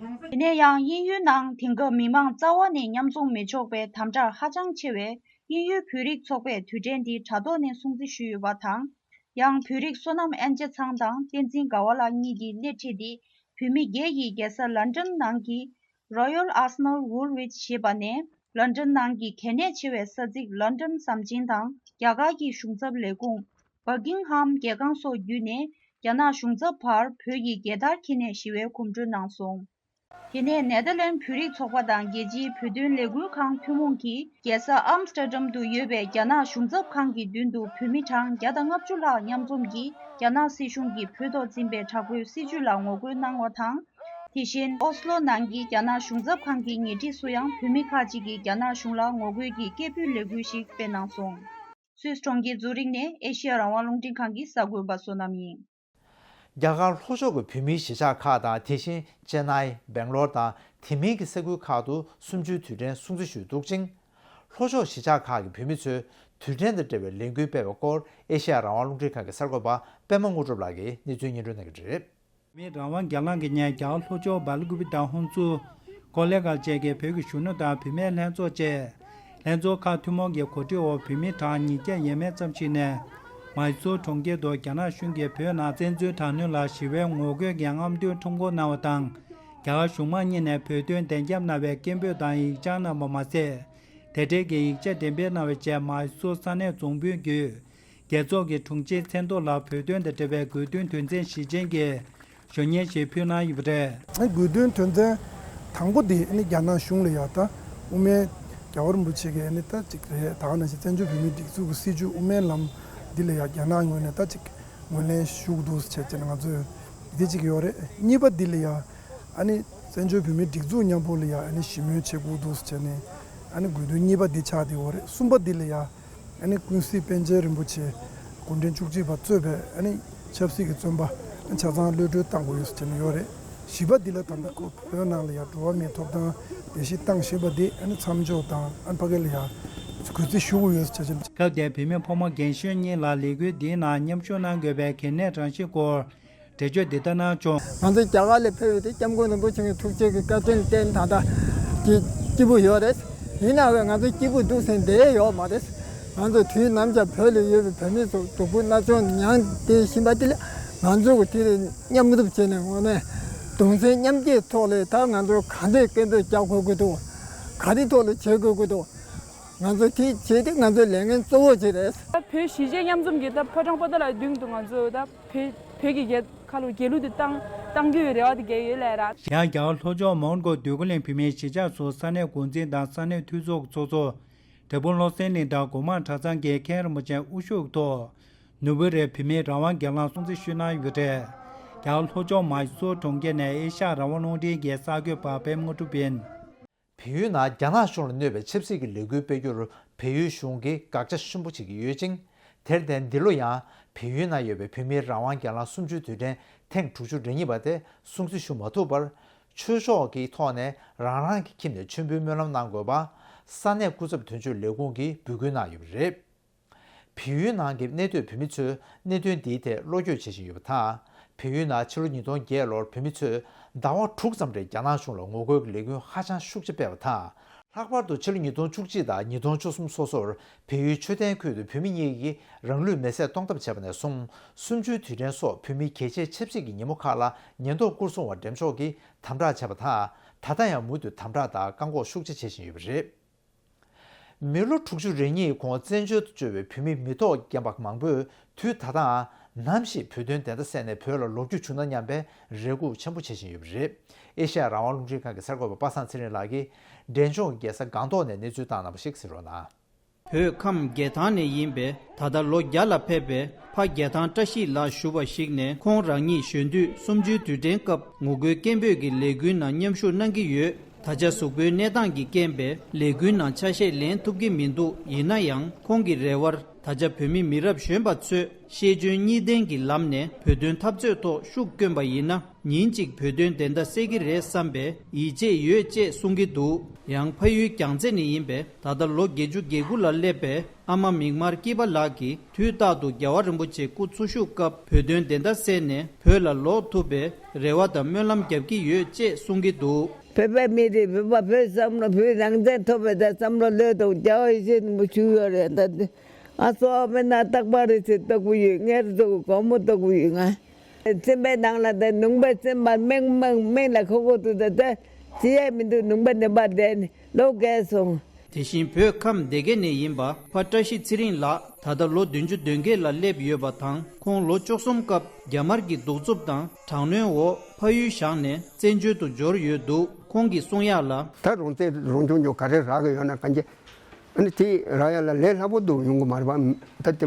དེ་ནས་ཡང་དབྱིན་ཡུལ་ནང་དེང་སྐབས་མི་མང་རྩ་བ་ནས་མཉམ་འཛོམས་མི་ཆོག་པའི་དམ་དྲག་ཧ་ཅང་ཆེ་བས། དབྱིན་ཡུལ་བོད་རིགས་ཚོགས་པས་དུས་དྲན་འདི་དྲ་ཐོག་ནས་སྲུང་བརྩི་ཞུས་ཡོད་པ་དང་། ཡང་བོད་རིགས་བསོད་ནམས་དབྱངས་ཅན་ཚང་དང་བསྟན་འཛིན་དགའ་བ་ལགས་གཉིས་ཀྱིས་སྣེ་ཁྲིད་དེ། བོད་མི་བརྒྱད་ཀྱིས་རྒྱལ་ས་ལན་ཀྲན་ནང་གི་Royal Arsenal Woolwich ཞེས་པ་ནས། ལན་ཀྲན་ནང་གི་གལ་གནད་ཆེ་བའི་ས་ཚིགས་ལན་ཀྲན་ཟམ་ཆེན་དང་རྒྱ་གར་གྱི་གཞུང་ཚབ་ལས་ཁུངས་Buckingham རྒྱལ་ཁང་སོགས་བརྒྱུད་ནས། རྒྱ་ནག་གཞུང་ཚབ་བར་བོད་ཀྱི་རྒྱལ་དར་འཁྱེར་ནས་ཞི་བའི་གོམ་བགྲོད་གནང་སོང་། དེ་ནས་ནེ་ཐར་ལན་བོད་རིགས་ཚོགས་པ་དང་རྒྱལ་སྤྱིའི་བོད་དོན་ལས་འགུལ་ཁང་ཐུན་མོང་གིས་རྒྱལ་ས་ཨམ་སི་ཏྲ་ཌམ་དུ་ཡོད་པའི་རྒྱ་ནག་གཞུང་ཚབ་ཁང་གི་མདུན་དུ་བོད་མི་གྲངས་བརྒྱ་དང་ལྔ་བཅུ་ལྷག་མཉམ་འཛོམས་ཀྱིས་རྒྱ་ནག་སྲིད་གཞུང་གིས་བོད་ཐོག་འཛིན་པའི་དྲག་པོའི་སྲིད་བྱུས་ལ་ངོ་རྒོལ་གནང་བ་དང་། དེ་བཞིན་ཨོ་སི་ལོ་ནང་གི་རྒྱ་ནག་གཞུང་ཚབ་ཁང་གི་ཉེ་འཁྲིས་སུ་ཡང་བོད་མི་ཁག་ཅིག་གིས་རྒྱ་ནག་གཞུང་ལ་ངོ་རྒོལ་གྱི་སྐད་འབོད་ལས་འགུལ་ཞིག་སྤེལ་གནང་སོང་། སུད་སི་གྲོང་ཁྱེར་ཛུ་རིག་ནས་ཨེ་ཤེ་ཡ་རང་དབང་རླུང་འཕྲིན་ཁང་གི་གསར་འགོད་པ་བསོད་ནམས་ཡིན། རྒྱ་གར་ལྷོ་ཕྱོགས་ཀྱི་བོད་མིའི་གཞིས་ཆགས་ཁག་དང་། དེ་བཞིན་ཅེན་ནའི། སྦེང་ལོར་དང་དེ་མིན་གྱི་ས་ཁུལ་ཁག་ཏུ་གསུམ་བཅུའི་དུས་དྲན་སྲུང་བརྩི་ཞུས་འདུག་ཅིང་། ལྷོ་ཕྱོགས་གཞིས་ཆགས་ཁག་གི་བོད་མི་ཚོས་དུས་དྲན་དང་འབྲེལ་བའི་ལས་འགུལ་སྤེལ་བའི་སྐོར་ཨེ་ཤེ་ཡ་རང་དབང་རླུང་འཕྲིན་ཁང་གི་གསར་འགོད་པ་པད་མ་དངོས་གྲུབ་ལགས་ཀྱིས་གནས་ཚུལ་སྙན་སྒྲོན་གནང་གི་རེད། མི་རང་དབང་སྒེར་ལངས་ཀྱི་ཉེན་རྒྱ་གར་ལྷོ་ཕྱོགས་སྦེལ་ཀུ་པེ་དང་ཧོན་སུར། ཀོ་ལེ་གྷལ་བཅས་ཀྱི་བོད་ཀྱི་གཞོན་ནུ་དང་བུད་མེད་ལྷན་ཚོགས་བཅས། ལྷན་ཚོགས་ཁག་ཐུན་མོང་གི་གོ་སྒྲིག་འོག་བོད་མི་གྲངས་ཉིས་བརྒྱ་ཡས་མས་ཙམ་ཞིག་ནས། མཱི་སུར་གྲོང་ཁྱེར་དུ་རྒྱ་ནག་གཞུང་གིས་བོད་ནང་བཙན་འཛུལ་དྲག་གནོན་ལ་ཞི་བའི་ངོ་རྒོལ་གྱི་རྔམ་སྟོན་ཁྲོམ་སྐོར་གནང་བ་དང་། རྒྱ་གར་གཞུང་མང་གཉིས་ནས་བོད་དོན་བདེན་རྒྱབ་གནང་བའི་སྐད་འབོད་དང་ཡིག་བྱང་གནང་བ་མ་ཟད། དེ་འབྲེལ་གྱི་ཡིག་ཆ་འགྲེམས་སྤེལ་གནང་བའི་རྗེས། མཱི་སུར་ས་གནས་རྫོང་དཔོན་བརྒྱུད། རྒྱལ་ཚོགས་ཀྱི་དྲུང་ཆེའི་མཚན་ཐོག་ལ་བོད་དོན་དང་འབྲེལ་བའི་དགོས་འདུན་དོན་ཚན་བཞི་ཅན་གྱི་ཞུ་སྙན་ཞིག་ཕུལ་གནང་ཡོད་པ་རེད། དགོས་འདུན་དོན་ཚན་དང་པོ་དེ་ནི་རྒྱ་ནག་གཞུང་ལ་ཡ་ད་དབུ་མའི་རྒྱལ་བ་རིན་པོ་ཆེ་གིས་ནི་ད་ཅིག་རེད། ད་ག་ནང་བཞིན་བཙན་བྱོལ་བོད་མིའི་སྒྲིག་འཛུགས་ཀྱི་སྲིད་བྱུས་དབུ་མའི་ལམ་འདི་ལ་ཡ་རྒྱ་ནག་ངོས་ནས་ད་ཅིག་ངོས་ལེན་ཞུ་དགོས་འདུག་ཟེར་བྱས་ནས་ང་ཚོས་འདི་ཅིག་ཡོད་རེད། གཉིས་པ་འདི་ལ་ཡ་ཨ་ནི་བཙན་བྱོལ་བོད་མིའི་སྒྲིག་འཛུགས་མཉམ་པོ་ལ་ཡ་ཨ་ནི་ཞི་མོལ་བྱེད་དགོས་འདུག་ཟེར་བྱས་ནས་ཨ་ནི་དགོས་འདུན་གཉིས་པ་འདི་ཆགས་བསྡད་ཡོད་རེད། གསུམ་པ་འདི་ལ་ཡ། ཨ་ནི་ཀུན་གཟིགས་པཎ་ཆེན་རིན་པོ་ཆེ་གུང་ཁྲན་བཅུ་གཅིག་པ་གཙོས་པའི་ཨ་ནི་ཆབ་སྲིད་ཀྱི་བཙོན་པ་ཆ་ཚང་གློད་གྲོལ་བཏང་དགོས་ཡོད་ཟེར་བྱས་ནས་ཡོད་རེད། བཞི་པ་འདི་ལ་ད་ལྟ་ཁོ་བོད་ནང་ལ་ཡང་འགྲོ་བ་མིའི་ཐོབ་ཐང་བརྡལ་བཤིག་བཏང་བཞིན་པ་འདི་ཨ་ནི་མཚམས་འཇོག་དང་། ཨ་ནི་ཕ་གི་ལ་ཡང་གུས་བརྩི་ཞུ་དགོས་ཡོད་ཟེར་བྱས་བྱས། སྐབས་དེར་བུད་མེད་ཕོ་མོ་རྒན་གཞོན་གཉིས་ལ་ལས་འགུལ་འདིའི་ནང་མཉམ་ཞུགས་གནང་དགོས་པའི་གལ་གནད་རང་བཞིན་སྐོར། འགྲེལ་བརྗོད་འདི་ལྟར་གནང་བྱུང་། ང་ཚོ་རྒྱ་གར་ལ་ཕེབས་ཡོད་དེ་སྐྱབས་མགོན་རིན་པོ་ཆེ་གི་ཐུགས་རྗེ་གི་བཀའ་དྲིན་བརྟེན་ད་ལྟ་གི་སྐྱིད་པོ་ཡོད་རེད། ཡིན་ནའང་ང་ཚོ་སྐྱིད་པོ་འདུག་ཟེར་བསྡད་ཡོད་མ་རེད། ང་ཚོ་དུས་ནམ་ཡང་བོད་ལ་ཡོད་པའི་བོད་མི་ཚོ་སྡུག་པོ་མནར་གཅོད་མྱངས་བསྡད་བཞིན་པ་དེ་ལ་ང་ཚོ་གི་དེ་ལ་མཉམ་རུབ་བྱས་ནས་ངོ་ནས་གདུང་སེམས་མཉམ་སྐྱེད་ཐོག་ལ་ད་ང་ཚོ་ག་འདྲས་སྐད་འབོད་རྒྱག་དགོས་ཀྱི་འདུག་ག་རེ་ཐོག་ལ་བྱེད་དགོས་ཀྱི་འདུག་ང་ཚོ་དེ་བྱས་ཏེ་ང་ཚོའི་ལས་འགན་གཙོ་བོ་ཅིག་རེད། ད་བོད་གཞིས་བྱེས་མཉམ་འཛོམས་ཀྱི་ད་ཕོ་བྲང་པོ་ཏ་ལ་མདུན་དུ་ང་ཚོ་ད་བོད་བོད་ཀྱི་རྒྱལ་ཁ་ལོ་རྒྱལ་གླུ་དེ་བཏང་བཏང་རྒྱུའི་རེ་བ་དེ་རྒྱག་ཡོད་ལས་ར། ཡང་རྒྱ་གར་ལྷོ་ཕྱོགས་མོན་གྷོ་འདོད་རྒུ་གླིང་བོད་མིའི་གཞིས་ཆགས་སུ་ས་གནས་འགོ་འཛིན་དང་ས་གནས་འཐུས་ཚོགས་ཀྱི་ཚོགས་གཙོ། འབྲས་སྤུངས་བློ་གསལ་གླིང་དང་སྒོ་མང་གྲྭ་ཚང་གི་མཁན་རིན་པོ་ཆེ་དབུ་བཞུགས་ཐོག་ནུབ་ཕུ་རེ་བོད་མིའི་རང་དབང་སྒེར་ལངས་སྲུང་བརྩི་ཞུས་གནང་ཡོད་པ་རེད། རྒྱ་གར་ལྷོ་ཕྱོགས་མཱི་སུར་གྲོང་ཁྱེར་ནས་ཨེ་ཤ་ཡ་རང་དབང་རླུང་འཕྲིན་གྱི་གསར་འགོད་པ་པད་མ་དངོས་གྲུབ་ཡིན། བལ་ཡུལ་ནང་རྒྱ་ནག་གཞུང་ལ་གནོད་པའི་ཆབ་སྲིད་ཀྱི་ལས་འགུལ་སྤེལ་རྒྱུར་བལ་ཡུལ་གཞུང་གིས་དགག་བྱ་ཆེན་པོ་བྱེད་ཀྱི་ཡོད་ཅིང་། དེར་བརྟེན་འདི་ལོ་ཡང་བལ་ཡུལ་ནང་ཡོད་པའི་བོད་མིའི་རང་དབང་སྒེར་ལངས་གསུམ་བཅུའི་དུས་དྲན་ཐེངས་དྲུག་ཅུ་རེ་གཉིས་པ་དེ་སྲུང་བརྩི་ཞུ་མ་ཐུབ་པར། ཆོས་ཕྱོགས་ཀྱི་ཐོག་ནས་རང་རང་གི་ཁྱིམ་ནས་མཆོད་འབུལ་སྨོན་ལམ་གནང་དགོས་པ། ས་གནས་སྐུ་ཚབ་དོན་གཅོད་ལས་ཁུངས་ཀྱིས་འབོད་སྐུལ་གནང་ཡོད་པ་རེད། བལ་ཡུལ་ནང་གི་གནས་སྡོད་བོད་མི་ཚོས་གནད་དོན་འདིའི་ཐད་བློ་འགྱོད་བྱེད་བཞིན་ཡོད་པ་དང་། བལ་ཡུལ་ནང་ཕྱི་ལོ་ཉིས་སྟོང་བརྒྱད་ལོར་བོད་མི་ཚོས་ཟླ་བ་དྲུག་ཙམ་རིང་རྒྱ་ནག་གཞུང་ལ་ངོ་རྒོལ་གྱི་ལས་འགུལ་ཧ་ཅང་ཤུགས་ཆེ་སྤེལ་བ་དང་། ལྷག་པར་དུ་ཕྱི་ལོ་ཉིས་སྟོང་བཅུ་གཅིག་དང་ཉིས་སྟོང་བཅུ་གསུམ་སོ་སོར་བལ་ཡུལ་མཆོད་རྟེན་ཁུལ་དུ་བོད་མི་གཉིས་ཀྱིས་རང་ལུས་མེར་སྲེག་གཏོང་ཐབས་བྱས་པ་ནས་བཟུང་། གསུམ་བཅུའི་དུས་དྲན་སོགས་བོད་མིའི་གལ་ཆེའི་ཆབ་སྲིད་ཀྱི་ཉིན་མོ་ཁག་ལ་ཉེན་རྟོག་སྐོར་སྲུང་བ་འགྲེམས་འཇོག་གིས་དམ་དྲག་བྱས་པ་དང་། ད་ལྟ་ཡང་མུ་མཐུད་དམ་དྲག་དང་བཀག་འགོག་ཤུགས་ཆེ་བྱེད་བཞིན་ཡོད་པ་རེད། མི་ལོ་དྲུག་ཅུ་རེ་གཉིས་གོང་བཙན་བྱོལ་དུ་བསྐྱོད་པའི་བོད་མི་མི་ཐོག་རྒན་པ་མང་པོས་དུས་ད་ལྟའང་ནམ་ཞིག་བོད་དོན་བདེན་མཐའ་གསལ་ནས་བོད་ལ་ལོག་རྒྱུ་བྱུང་ན་སྙམ་པའི་རེ་སྒུག་ཆེན་པོ་བྱེད་བཞིན་ཡོད་པ་རེད། ཨེ་ཤ་ཡ་རང་དབང་རླུང་འཕྲིན་ཁང་གི་གསར་འགོད་པ་པ་སངས་ཚེ་རིང་ལགས་ཀྱིས་འབྲས་ལྗོངས་ཀྱི་རྒྱལ་ས་སྒང་ཏོག་ནས་གནས་ཚུལ་བཏང་གནང་བ་ཞིག་གཟིགས་རོགས་གནང་། བོད་ཁམས་རྒྱལ་ཐང་ནས་ཡིན་པའི་ད་ལྟ་ལོ་བརྒྱ་ལ་ཕེབས་པའི་ཕ་རྒྱལ་ཐང་བཀྲ་ཤིས་ལགས་ཞུ་བ་ཞིག་ནས། ཁོང་རང་ཉིད་གཞོན་དུས་གསུམ་བཅུའི་དུས་དྲན་སྐབས་ངོ་རྒོལ་སྐད་འབོད་ཀྱི་ལས་འགུལ་ནང་མཉམ་ཞུགས་གནང་གི་ཡོད། ད་ཆ་གཟུགས་པོའི་གནས་སྟངས་ཀྱི་རྐྱེན་པས་ལས་འགུལ་ནང་ཆ་ཤས་ལེན་ཐུབ་ཀྱི་མི་འདུག་ཡིན་ན་ཡང་ཁོང་གི་རེ་བར། ད་ཆ་བོད་མི་མི་རབས་གཞོན་པ་ཚོས་ཤེས་འཇོན་གཉིས་ལྡན་གྱི་ལམ་ནས་བོད་དོན་འཐབ་རྩོད་ཐོག་ཤུགས་བསྐྱོན་པ་ཡིན་ན། ཉིན་གཅིག་བོད་དོན་བདེན་མཐའ་གསལ་གྱི་རེད་བསམ་པའི་ཡིད་ཆེས་ཡོད་ཅེས་གསུང་གི་འདུག་ཡང་ཕ་ཡུལ་རྒྱལ་རྩེ་ནས་ཡིན་པའི་ད་ལྟ་ལོ་བརྒྱད་ཅུ་གྱ་དགུ་ལ་སླེབས་པའི་ཨ་མ་མིག་དམར་སྐྱིད་པ་ལགས་ཀྱིས། དུས་རྟག་ཏུ་རྒྱལ་བ་རིན་པོ་ཆེ་སྐུ་འཚོ་བཞུགས་སྐབས་བོད་དོན་བདེན་མཐའ་གསལ་ནས་བོད་ལ་ལོག་ཐུབ་པའི་རེ་བ་དང་སྨོན་ལམ་རྒྱབ་ཀྱི་ཡོད་ཅེས་གསུང་གི་འདུག་བོད་པའི་མི་རིགས། བོད་པ། བོད་བསམ་བློ། བོད་རང་བཙན་ཐོབ་པའི་ད་བསམ་བློ་ལོས་དང་རྒྱལ་བ་ཡིད་བཞིན་ནོར་བུ་བཞུགས་ཡོད་རེད། ད་འདི་ང་སོ་བ་མེད་ན་རྟག་པར་རེ་ཚེ་ལྟ་བུ་ཡོད། ངེར་འཛུགས་སྒོར་མོ་ལྟ་བུ་ཡོད། ང་སེམས་པའི་ནང་ལ་ད་ནུང་པའི་སེམས་པ་མེང་མེང་མེང་ལ་ཁོ་ཁོ་ཏུ་ད་ད་ཅི་ཡས་མི་འདུག་ནུང་པ་ནུང་པ་བསྡད་ནས་ལོ་རྒས་སོང་། དེ་བཞིན་བོད་ཁམས་སྡེ་དགེ་ནས་ཡིན་པ་ཕ་བཀྲ་ཤིས་ཚེ་རིང་ལགས་ད་ལྟ་ལོ་བདུན་ཅུ་དོན་བརྒྱད་ལ་སླེབས་ཡོད་པ་དང་། ཁོང་ལོ་བཅུ་གསུམ་སྐབས་རྒྱ་དམར་གྱི་གདུག་རྩུབ་དང་དྲག་གནོན་འོག་ཕ་ཡུལ་བཞག་ནས་བཙན་བྱོལ་དུ་འབྱོར་ཡོད་འདུག་ཁོང་གིས་གསུང་ཡག་ལ། ད་རང་བཙན་རང་སྐྱོང་ལྗོངས་ག་རེ་རག་གི་ཡོད་ན་གང་ཅི། ཨ་ནི་དེ་རག་ཡག་ལ་ལས་སླ་པོ་འདུག་ཡོང་གི་མ་རེད་པ། ད་དེ་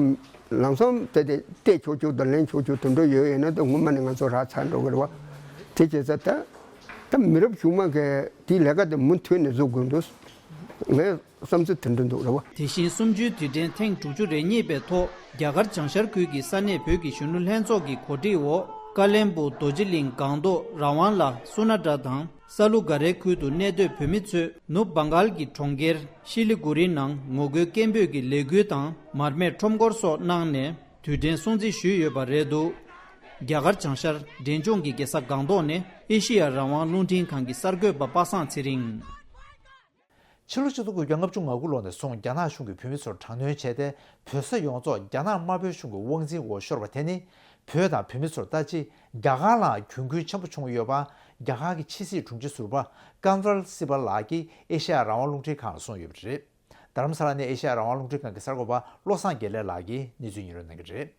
ལམ་སང་དེ་དེ་སྟེར་ཆོག་ཆོག་དང་ལེན་ཆོག་ཆོག་དེ་འདྲ་ཡོད་ཡོད་ན་ད་ངོ་མ་ནས་ང་ཚོ་རག་ཚར་འགྲོ་གི་རེད་པ། དེ་བྱས་ཙང་ད་ད་མི་རབས་གཞུག་མ་གི་དེའི་ལས་ཀ་དེ་མུ་མཐུད་ནས་བཟོ་དགོས་འདུག་ངས་བསམ་ཚུལ་དེ་འདྲ་འདུག་རེད་པ། དེ་བཞིན་གསུམ་བཅུའི་དུས་དྲན་ཐེངས་དྲུག་ཅུ་རེ་གཉིས་པའི་ཐོག་རྒྱ་གར་བྱང་ཤར་ཁུལ་གྱི་ས་གནས་བོད་ཀྱི་གཞོན་ནུ་ལྷན་ཚོགས་ཀྱི་གོ་སྒྲིག་འོག་ཀ་ལན་སྦུག་རྡོ་རྗེ་གླིང་སྒང་ཏོག་ར་ཝང་ལ་སུ་ན་ཏྲ་དང་ས་ལུ་ག་རའི་ཁུལ་དུ་གནས་སྡོད་བོད་མི་ཚོས་ནུབ་བྷང་གཱལ་གྱི་གྲོང་ཁྱེར་ཤི་ལི་གུ་རི་ནང་ངོ་རྒོལ་སྐད་འབོད་ཀྱི་ལས་འགུལ་དང་མར་མེ་ཁྲོམ་སྐོར་སོགས་གནང་ནས་དུས་དྲན་སྲུང་བརྩི་ཞུས་ཡོད་པ་རེད་འདུག་རྒྱ་གར་བྱང་ཤར་འབྲས་ལྗོངས་ཀྱི་རྒྱལ་ས་སྒང་ཏོག་ནས་ཨེ་ཤི་ཡ་རང་དབང་རླུང་འཕྲིན་ཁང་གི་གསར་འགོད་པ་པ་སངས་ཚེ་རིང་། ཕྱི་ལོ་ཆིག་སྟོང་དགུ་བརྒྱ་ལྔ་བཅུ་ང་དགུ་ལོ་ནས་བཟུང་རྒྱ་ནག་གཞུང་གིས་བོད་མི་ཚོར་དྲག་གནོན་བྱས་ཏེ། བོད་ས་ཡོངས་རྫོགས་རྒྱ་ནག་དམར་པོའི་གཞུང་གི་དབང་འཛིན་འོག་ཤོར་བ་དེ་ནི། བོད་དང་བོད་མི་ཚོར་ལྟ་ཅི། རྒྱ་གར་ལའང་གྱོང་གུན་ཆེན་པོ་བྱུང་ཡོད་པ། རྒྱ་གར་གྱི་ཕྱི་སྲིད་དྲུང་ཆེ་ཟུར་པ་ཀན་ཝལ་སི་པལ་ལགས་ཀྱིས་ཨེ་ཤ་ཡ་རང་དབང་རླུང་འཕྲིན་ཁང་ལ་གསུངས་ཡོད་པ་རེད། རྡ་རམ་ས་ལ་ནས་ཨེ་ཤ་ཡ་རང་དབང་རླུང་འཕྲིན་ཁང་གི་གསར་འགོད་པ་བློ་བཟང་དགེ་ལེགས་ལགས་ཀྱིས་གནས་ཚུལ་སྙན་སྒྲོན་གནང་གི་རེད།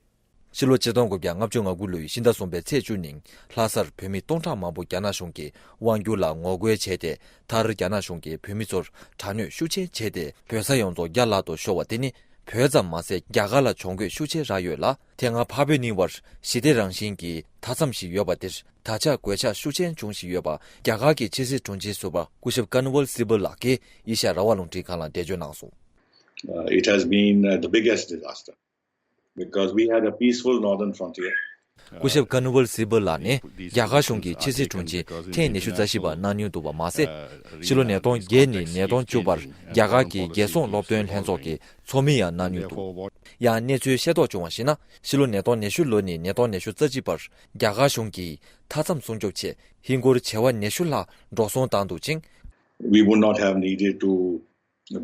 ཕྱི་ལོ་ཆིག་སྟོང་དགུ་བརྒྱ་ལྔ་བཅུ་ང་དགུ་ལོའི་ཕྱི་ཟླ་གསུམ་པའི་ཚེས་བཅུ་ཉིན་ལྷ་སར་བོད་མི་སྟོང་ཕྲག་མང་པོ་རྒྱ་ནག་གཞུང་གི་དབང་སྒྱུར་ལ་ངོ་རྒོལ་བྱས་ཏེ། མཐར་རྒྱ་ནག་གཞུང་གིས་བོད་མི་ཚོར་དྲག་གནོན་ཤུགས་ཆེན་བྱས་ཏེ། བོད་ས་ཡོངས་རྫོགས་རྒྱ་ལག་ཏུ་ཤོར་བ་དེ་ནི། བོད་ཙམ་མ་ཟད་རྒྱ་གར་ལ་གྱོང་གུད་ཤུགས་ཆེ་རག་ཡོད་ལ། དེ་སྔ་འཕགས་བོད་གཉིས་བར་ཞི་བདེ་རང་བཞིན་གྱི་མཐའ་མཚམས་ཤིག་ཡོད་པ་དེར་ད་ཆ་གོད་ཆག་ཤུགས་ཆེན་འབྱུང་བཞིན་ཡོད་པ། རྒྱ་གར་གྱི་ཕྱི་སྲིད་དྲུང་ཆེ་ཟུར་པ་སྐུ་ཞབས་ཀན་ཝལ་སི་པལ་ལགས་ཀྱིས་ཨེ་ཤ་ཡ་རང་དབང་རླུང་འཕྲིན་ཁང་ལ་འགྲེལ་བརྗོད་གནང་སོང་། Uh, it has been, uh, the biggest disaster because we had a peaceful northern frontier. སྐུ་ཞབས་ཀན་ཝལ་སི་པལ་ལགས་ནི་རྒྱ་གར་གཞུང་གི་ཕྱི་སྲིད་དྲུང་ཆེ་ཐེངས་ཉི་ཤུ་རྩ་བཞི་པ་གནང་མྱོང་འདུག་པ་མ་ཟད། ཕྱི་ལོ་ཉིས་སྟོང་བརྒྱད་ནས་ཉིས་སྟོང་བཅུ་བར་རྒྱ་གར་གྱི་རྒྱལ་སྲུང་སློབ་སྟོན་ལྷན་ཚོགས་ཀྱི་ཚོགས་མི་ཡང་གནང་མྱོང་འདུག་ཡང་གནས་ཚུལ་ཤེས་རྟོགས་བྱུང་བར་གཞིགས་ན། ཕྱི་ལོ་ཉིས་སྟོང་ཉི་ཤུ་ལོ་ནས་ཉིས་སྟོང་ཉི་ཤུ་རྩ་གཅིག་བར་རྒྱ་གར་གཞུང་གིས་མཐའ་མཚམས་སྲུང་སྐྱོབ་ཆེད་ཧིན་སྒོར་བྱེ་བ་ཉི་ཤུ་ལྷག་འགྲོ་སོང་བཏང་འདུག་ཅིང་། We would not have needed to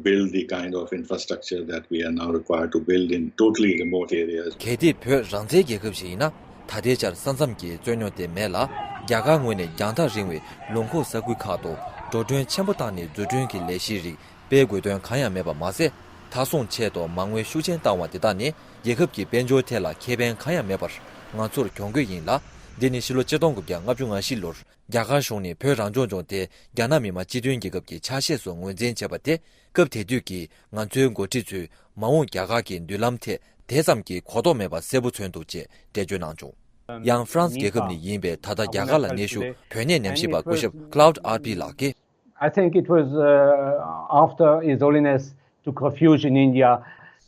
build the kind of infrastructure that we are now required to build in totally remote areas. གལ་ཏེ་བོད་རང་བཙན་རྒྱལ་ཁབ་ཞིག་ཡིན་ན། ད་ལྟའི་ཆར་ས་མཚམས་ཀྱི་རྩོད་རྙོག་དེ་མེད་ལ། རྒྱ་གར་ངོས་ནས་རྒྱང་ཐག་རིང་བའི་ལུང་ཁོག་ས་ཁུལ་ཁག་ཏུ་འགྲོ་གྲོན་ཆེན་པོ་བཏང་ནས་འཛུགས་སྐྲུན་གྱི་ལས་གཞིའི་རིགས་སྤེལ་དགོས་དོན་གང་ཡང་མེད་པ་མ་ཟད། མཐའ་སྲུང་ཆེད་དུ་མ་དངུལ་ཤུགས་ཆེན་བཏང་བ་དེ་དག་ནི་རྒྱལ་ཁབ་ཀྱི་དཔལ་འབྱོར་ཐད་ལ་ཁེ་ཕན་གང་ཡང་མེད་པར་ང་ཚོར་གྱོང་གུད་ཡིན་ལ། འདི་ནི་ཕྱི་ལོ་ཆིག་སྟོང་དགུ་བརྒྱ་ལྔ་བཅུ་ང་བཞི་ལོར་རྒྱ་གར་གཞུང་ནས་བོད་རང་སྐྱོང་ལྗོངས་དེ་རྒྱ་ནག་མི་དམངས་སྤྱི་མཐུན་རྒྱལ་ཁབ་ཀྱི་ཆ་ཤས་སུ་ངོས་འཛིན་བྱས་པ་དེ། སྐབས་དེ་དུས་ཀྱི་ང་ཚོའི་འགོ་ཁྲིད་ཚོས་མ་འོངས་རྒྱ་གར་གྱི་མདུན་ལམ་ཐད་དེ་ཙམ་གྱི་གོ་རྟོགས་མེད་པ་གསལ་པོ་མཚོན་འདུག་ཅེས་འགྲེལ་བརྗོད་གནང་བྱུང་། ཡང་ཧྥ་རན་སི་རྒྱལ་ཁབ་ནས་ཡིན་པའི་ད་ལྟ་རྒྱ་གར་ལ་གནས་བཞུགས་བོད་གནས་ཉམས་ཞིབ་པ་སྐུ་ཞབས་Claude Arpi ལགས་ཀྱིས། I think it was, uh, after His Holiness took refuge in India.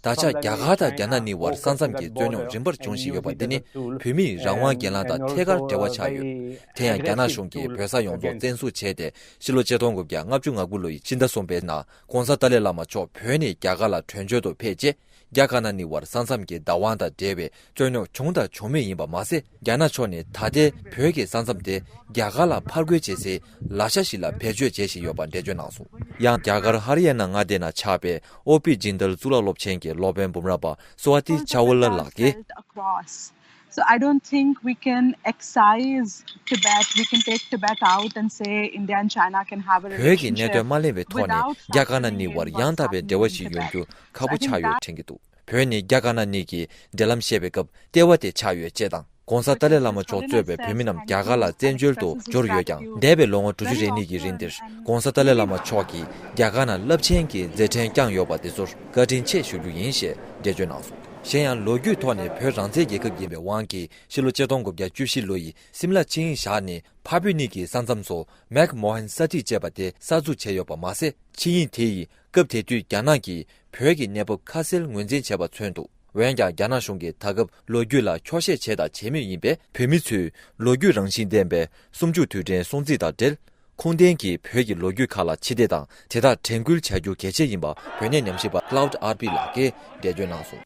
ད་ཆ་རྒྱ་གར་དང་རྒྱ་ནག་གཉིས་བར་ས་མཚམས་ཀྱི་རྩོད་རྙོག་རིམ་པར་འབྱུང་བཞིན་ཡོད་པ་འདི་ནི་བོད་མིའི་རང་དབང་སྒེར་ལངས་དང་ཐད་ཀར་འབྲེལ་བ་ཆགས་ཡོད། དེ་ཡང་རྒྱ་ནག་གཞུང་གིས་བོད་ས་ཡོངས་རྫོགས་བཙན་བཟུང་བྱས་ཏེ། ཕྱི་ལོ་ཆིག་སྟོང་དགུ་བརྒྱ་ལྔ་བཅུ་ང་དགུ་ལོ་ཡི་ཕྱི་ཟླ་གསུམ་པའི་ནང་༧གོང་ས་ཏཱ་ལའི་བླ་མ་མཆོག་བོད་ནས་རྒྱ་གར་ལ་བྲོས་བྱོལ་དུ་ཕེབས་རྗེས། རྒྱ་དཀར་ནག་གཉིས་བར་ས་མཚམས་ཀྱི་བདག་དབང་དང་འབྲེལ་བའི་རྩོད་རྙོག་བྱུང་དང་འབྱུང་མུས་ཡིན་པ་མ་ཟད། རྒྱ་ནག་ཕྱོགས་ནས་ད་ལྟའི་བོད་ཀྱི་ས་མཚམས་དེ་རྒྱ་གར་ལ་ཕར་རྒོལ་བྱེད་སའི་ལག་ཆ་ཞིག་ལ་བེད་སྤྱོད་བྱེད་བཞིན་ཡོད་པ་འགྲེལ་བརྗོད་གནང་སོང་། ཡང་རྒྱ་གར་ཧ་རི་ཡ་ན་མངའ་སྡེ་ན་ཆགས་པའི་ཨོ་པི་ཇིན་དལ་གཙུག་ལག་སློབ་ཆེན་གྱི་སློབ་དཔོན་འབུམ་རམས་པ་སུ་ཝ་ཏི་ཆ་ཝུ་ལ་ལགས་ཀྱིས། So I don't think we can excise Tibet, we can take Tibet out and say India and China can have a relationship. བོད་ཀྱི་གནད་དོན་མ་གླེང་བའི་ཐོག་ནས་རྒྱ་དཀར་ནག་གཉིས་བར་ཡང་དག་པའི་འབྲེལ་བ་ཞིག་ཡོང་རྒྱུ་ཁག་པོ་ཆགས་ཡོད་དྲན་གྱི་འདུག་བོད་ནི་རྒྱ་དཀར་ནག་གཉིས་ཀྱི་འབྲེལ་ལམ་བཤད་པའི་སྐབས་ལྟེ་བ་དེ་ཆགས་ཡོད་ཅེས་དང་། ༸གོང་ས་ཏཱ་ལའི་བླ་མ་མཆོག་གཙོས་པའི་བོད་མི་རྣམས་རྒྱ་གར་ལ་བཙན་བྱོལ་དུ་འབྱོར་ཡོད་ཀྱང་། འདས་པའི་ལོ་ངོ་དྲུག་ཅུ་རེ་གཉིས་ཀྱི་རིང་འདིར་༸གོང་ས་ཏཱ་ལའི་བླ་མ་མཆོག་གིས་རྒྱ་གར་ནང་རླབས་ཆེན་གྱི་མཛད་འཕྲིན་བསྐྱངས་ཡོད་པ་དེ་ཚོར་བཀའ་དྲིན་ཆེ་ཞུ་རྒྱུ་ཡིན་ཞེས་འགྲེལ་བརྗོད་གནང་སོང་། གཞན་ཡང་ལོ་རྒྱུས་ཐོག་ནས་བོད་རང་བཙན་རྒྱལ་ཁབ་ཡིན་པའི་དབང་གིས་ཕྱི་ལོ་ཆིག་སྟོང་དགུ་བརྒྱ་བཅུ་བཞི་ལོ་ཡི་སིམ་ལ་ཆིངས་ཡིག་བཞག་ནས་ཕར་བོད་གཉིས་ཀྱི་ས་མཚམས་སུ་མེག་མོ་ཧན་ས་ཏི་ཅེས་པ་དེ་གསར་འཛུགས་བྱས་ཡོད་པ་མ་ཟད། ཆིངས་ཡིག་དེ་ཡིས་སྐབས་དེ་དུས་རྒྱ་ནག་གིས་བོད་ཀྱི་གནས་བབ་ཁ་གསལ་ངོས་འཛིན་བྱས་པ་མཚོན་འདུག་འོན་ཀྱང་རྒྱ་ནག་གཞུང་གིས་ད་སྐབས་ལོ་རྒྱུས་ལ་འཁྱོག་བཤད་བྱས་དང་བྱེད་མུས་ཡིན་པས། བོད་མི་ཚོས་ལོ་རྒྱུས་རང་བཞིན་ལྡན་པའི་གསུམ་བཅུ་དུས་དྲན་སྲུང་བརྩི་དང་འབྲེལ། ཁུངས་ལྡན་གྱི་བོད་ཀྱི་ལོ་རྒྱུས་ཁག་ལ་ཕྱི་བལྟས་དང་དེ་དག་དྲན་སྐུལ་བྱ་རྒྱུ་གལ་ཆེ་ཡིན་པ། བོད་གནས་ཉམས་ཞིབ་པ་Cloud R B ལགས་ཀྱིས་འགྲེལ་བརྗོད་གནང་སོང་།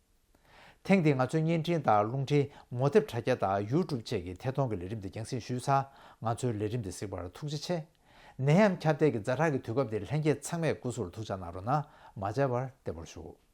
ཐེངས་འདིའི་ང་ཚོའི་བརྙན་འཕྲིན་དང་རླུང་འཕྲིན། མོ་དེབ་དྲ་རྒྱ་དང་ཡུ་ཊུབ་བཅས་ཀྱི་ཐད་གཏོང་གི་ལས་རིམ་འདི་རྒྱང་སྲིང་ཞུས་ཚར། ང་ཚོའི་ལས་རིམ་འདི་གཟིགས་པར་ཐུགས་རྗེ་ཆེ། ནད་ཡམས་ཁྱབ་གདལ་གྱི་ཛ་དྲག་གི་དུས་སྐབས་འདིར་ལྷན་རྒྱས་ཚང་མས་སྐུ་གཟུགས་ལ་ཐུགས་ཅག་གནང་རོགས་གནང་། མ་བརྗེད་པར་བདེ་མོར་བཞུགས།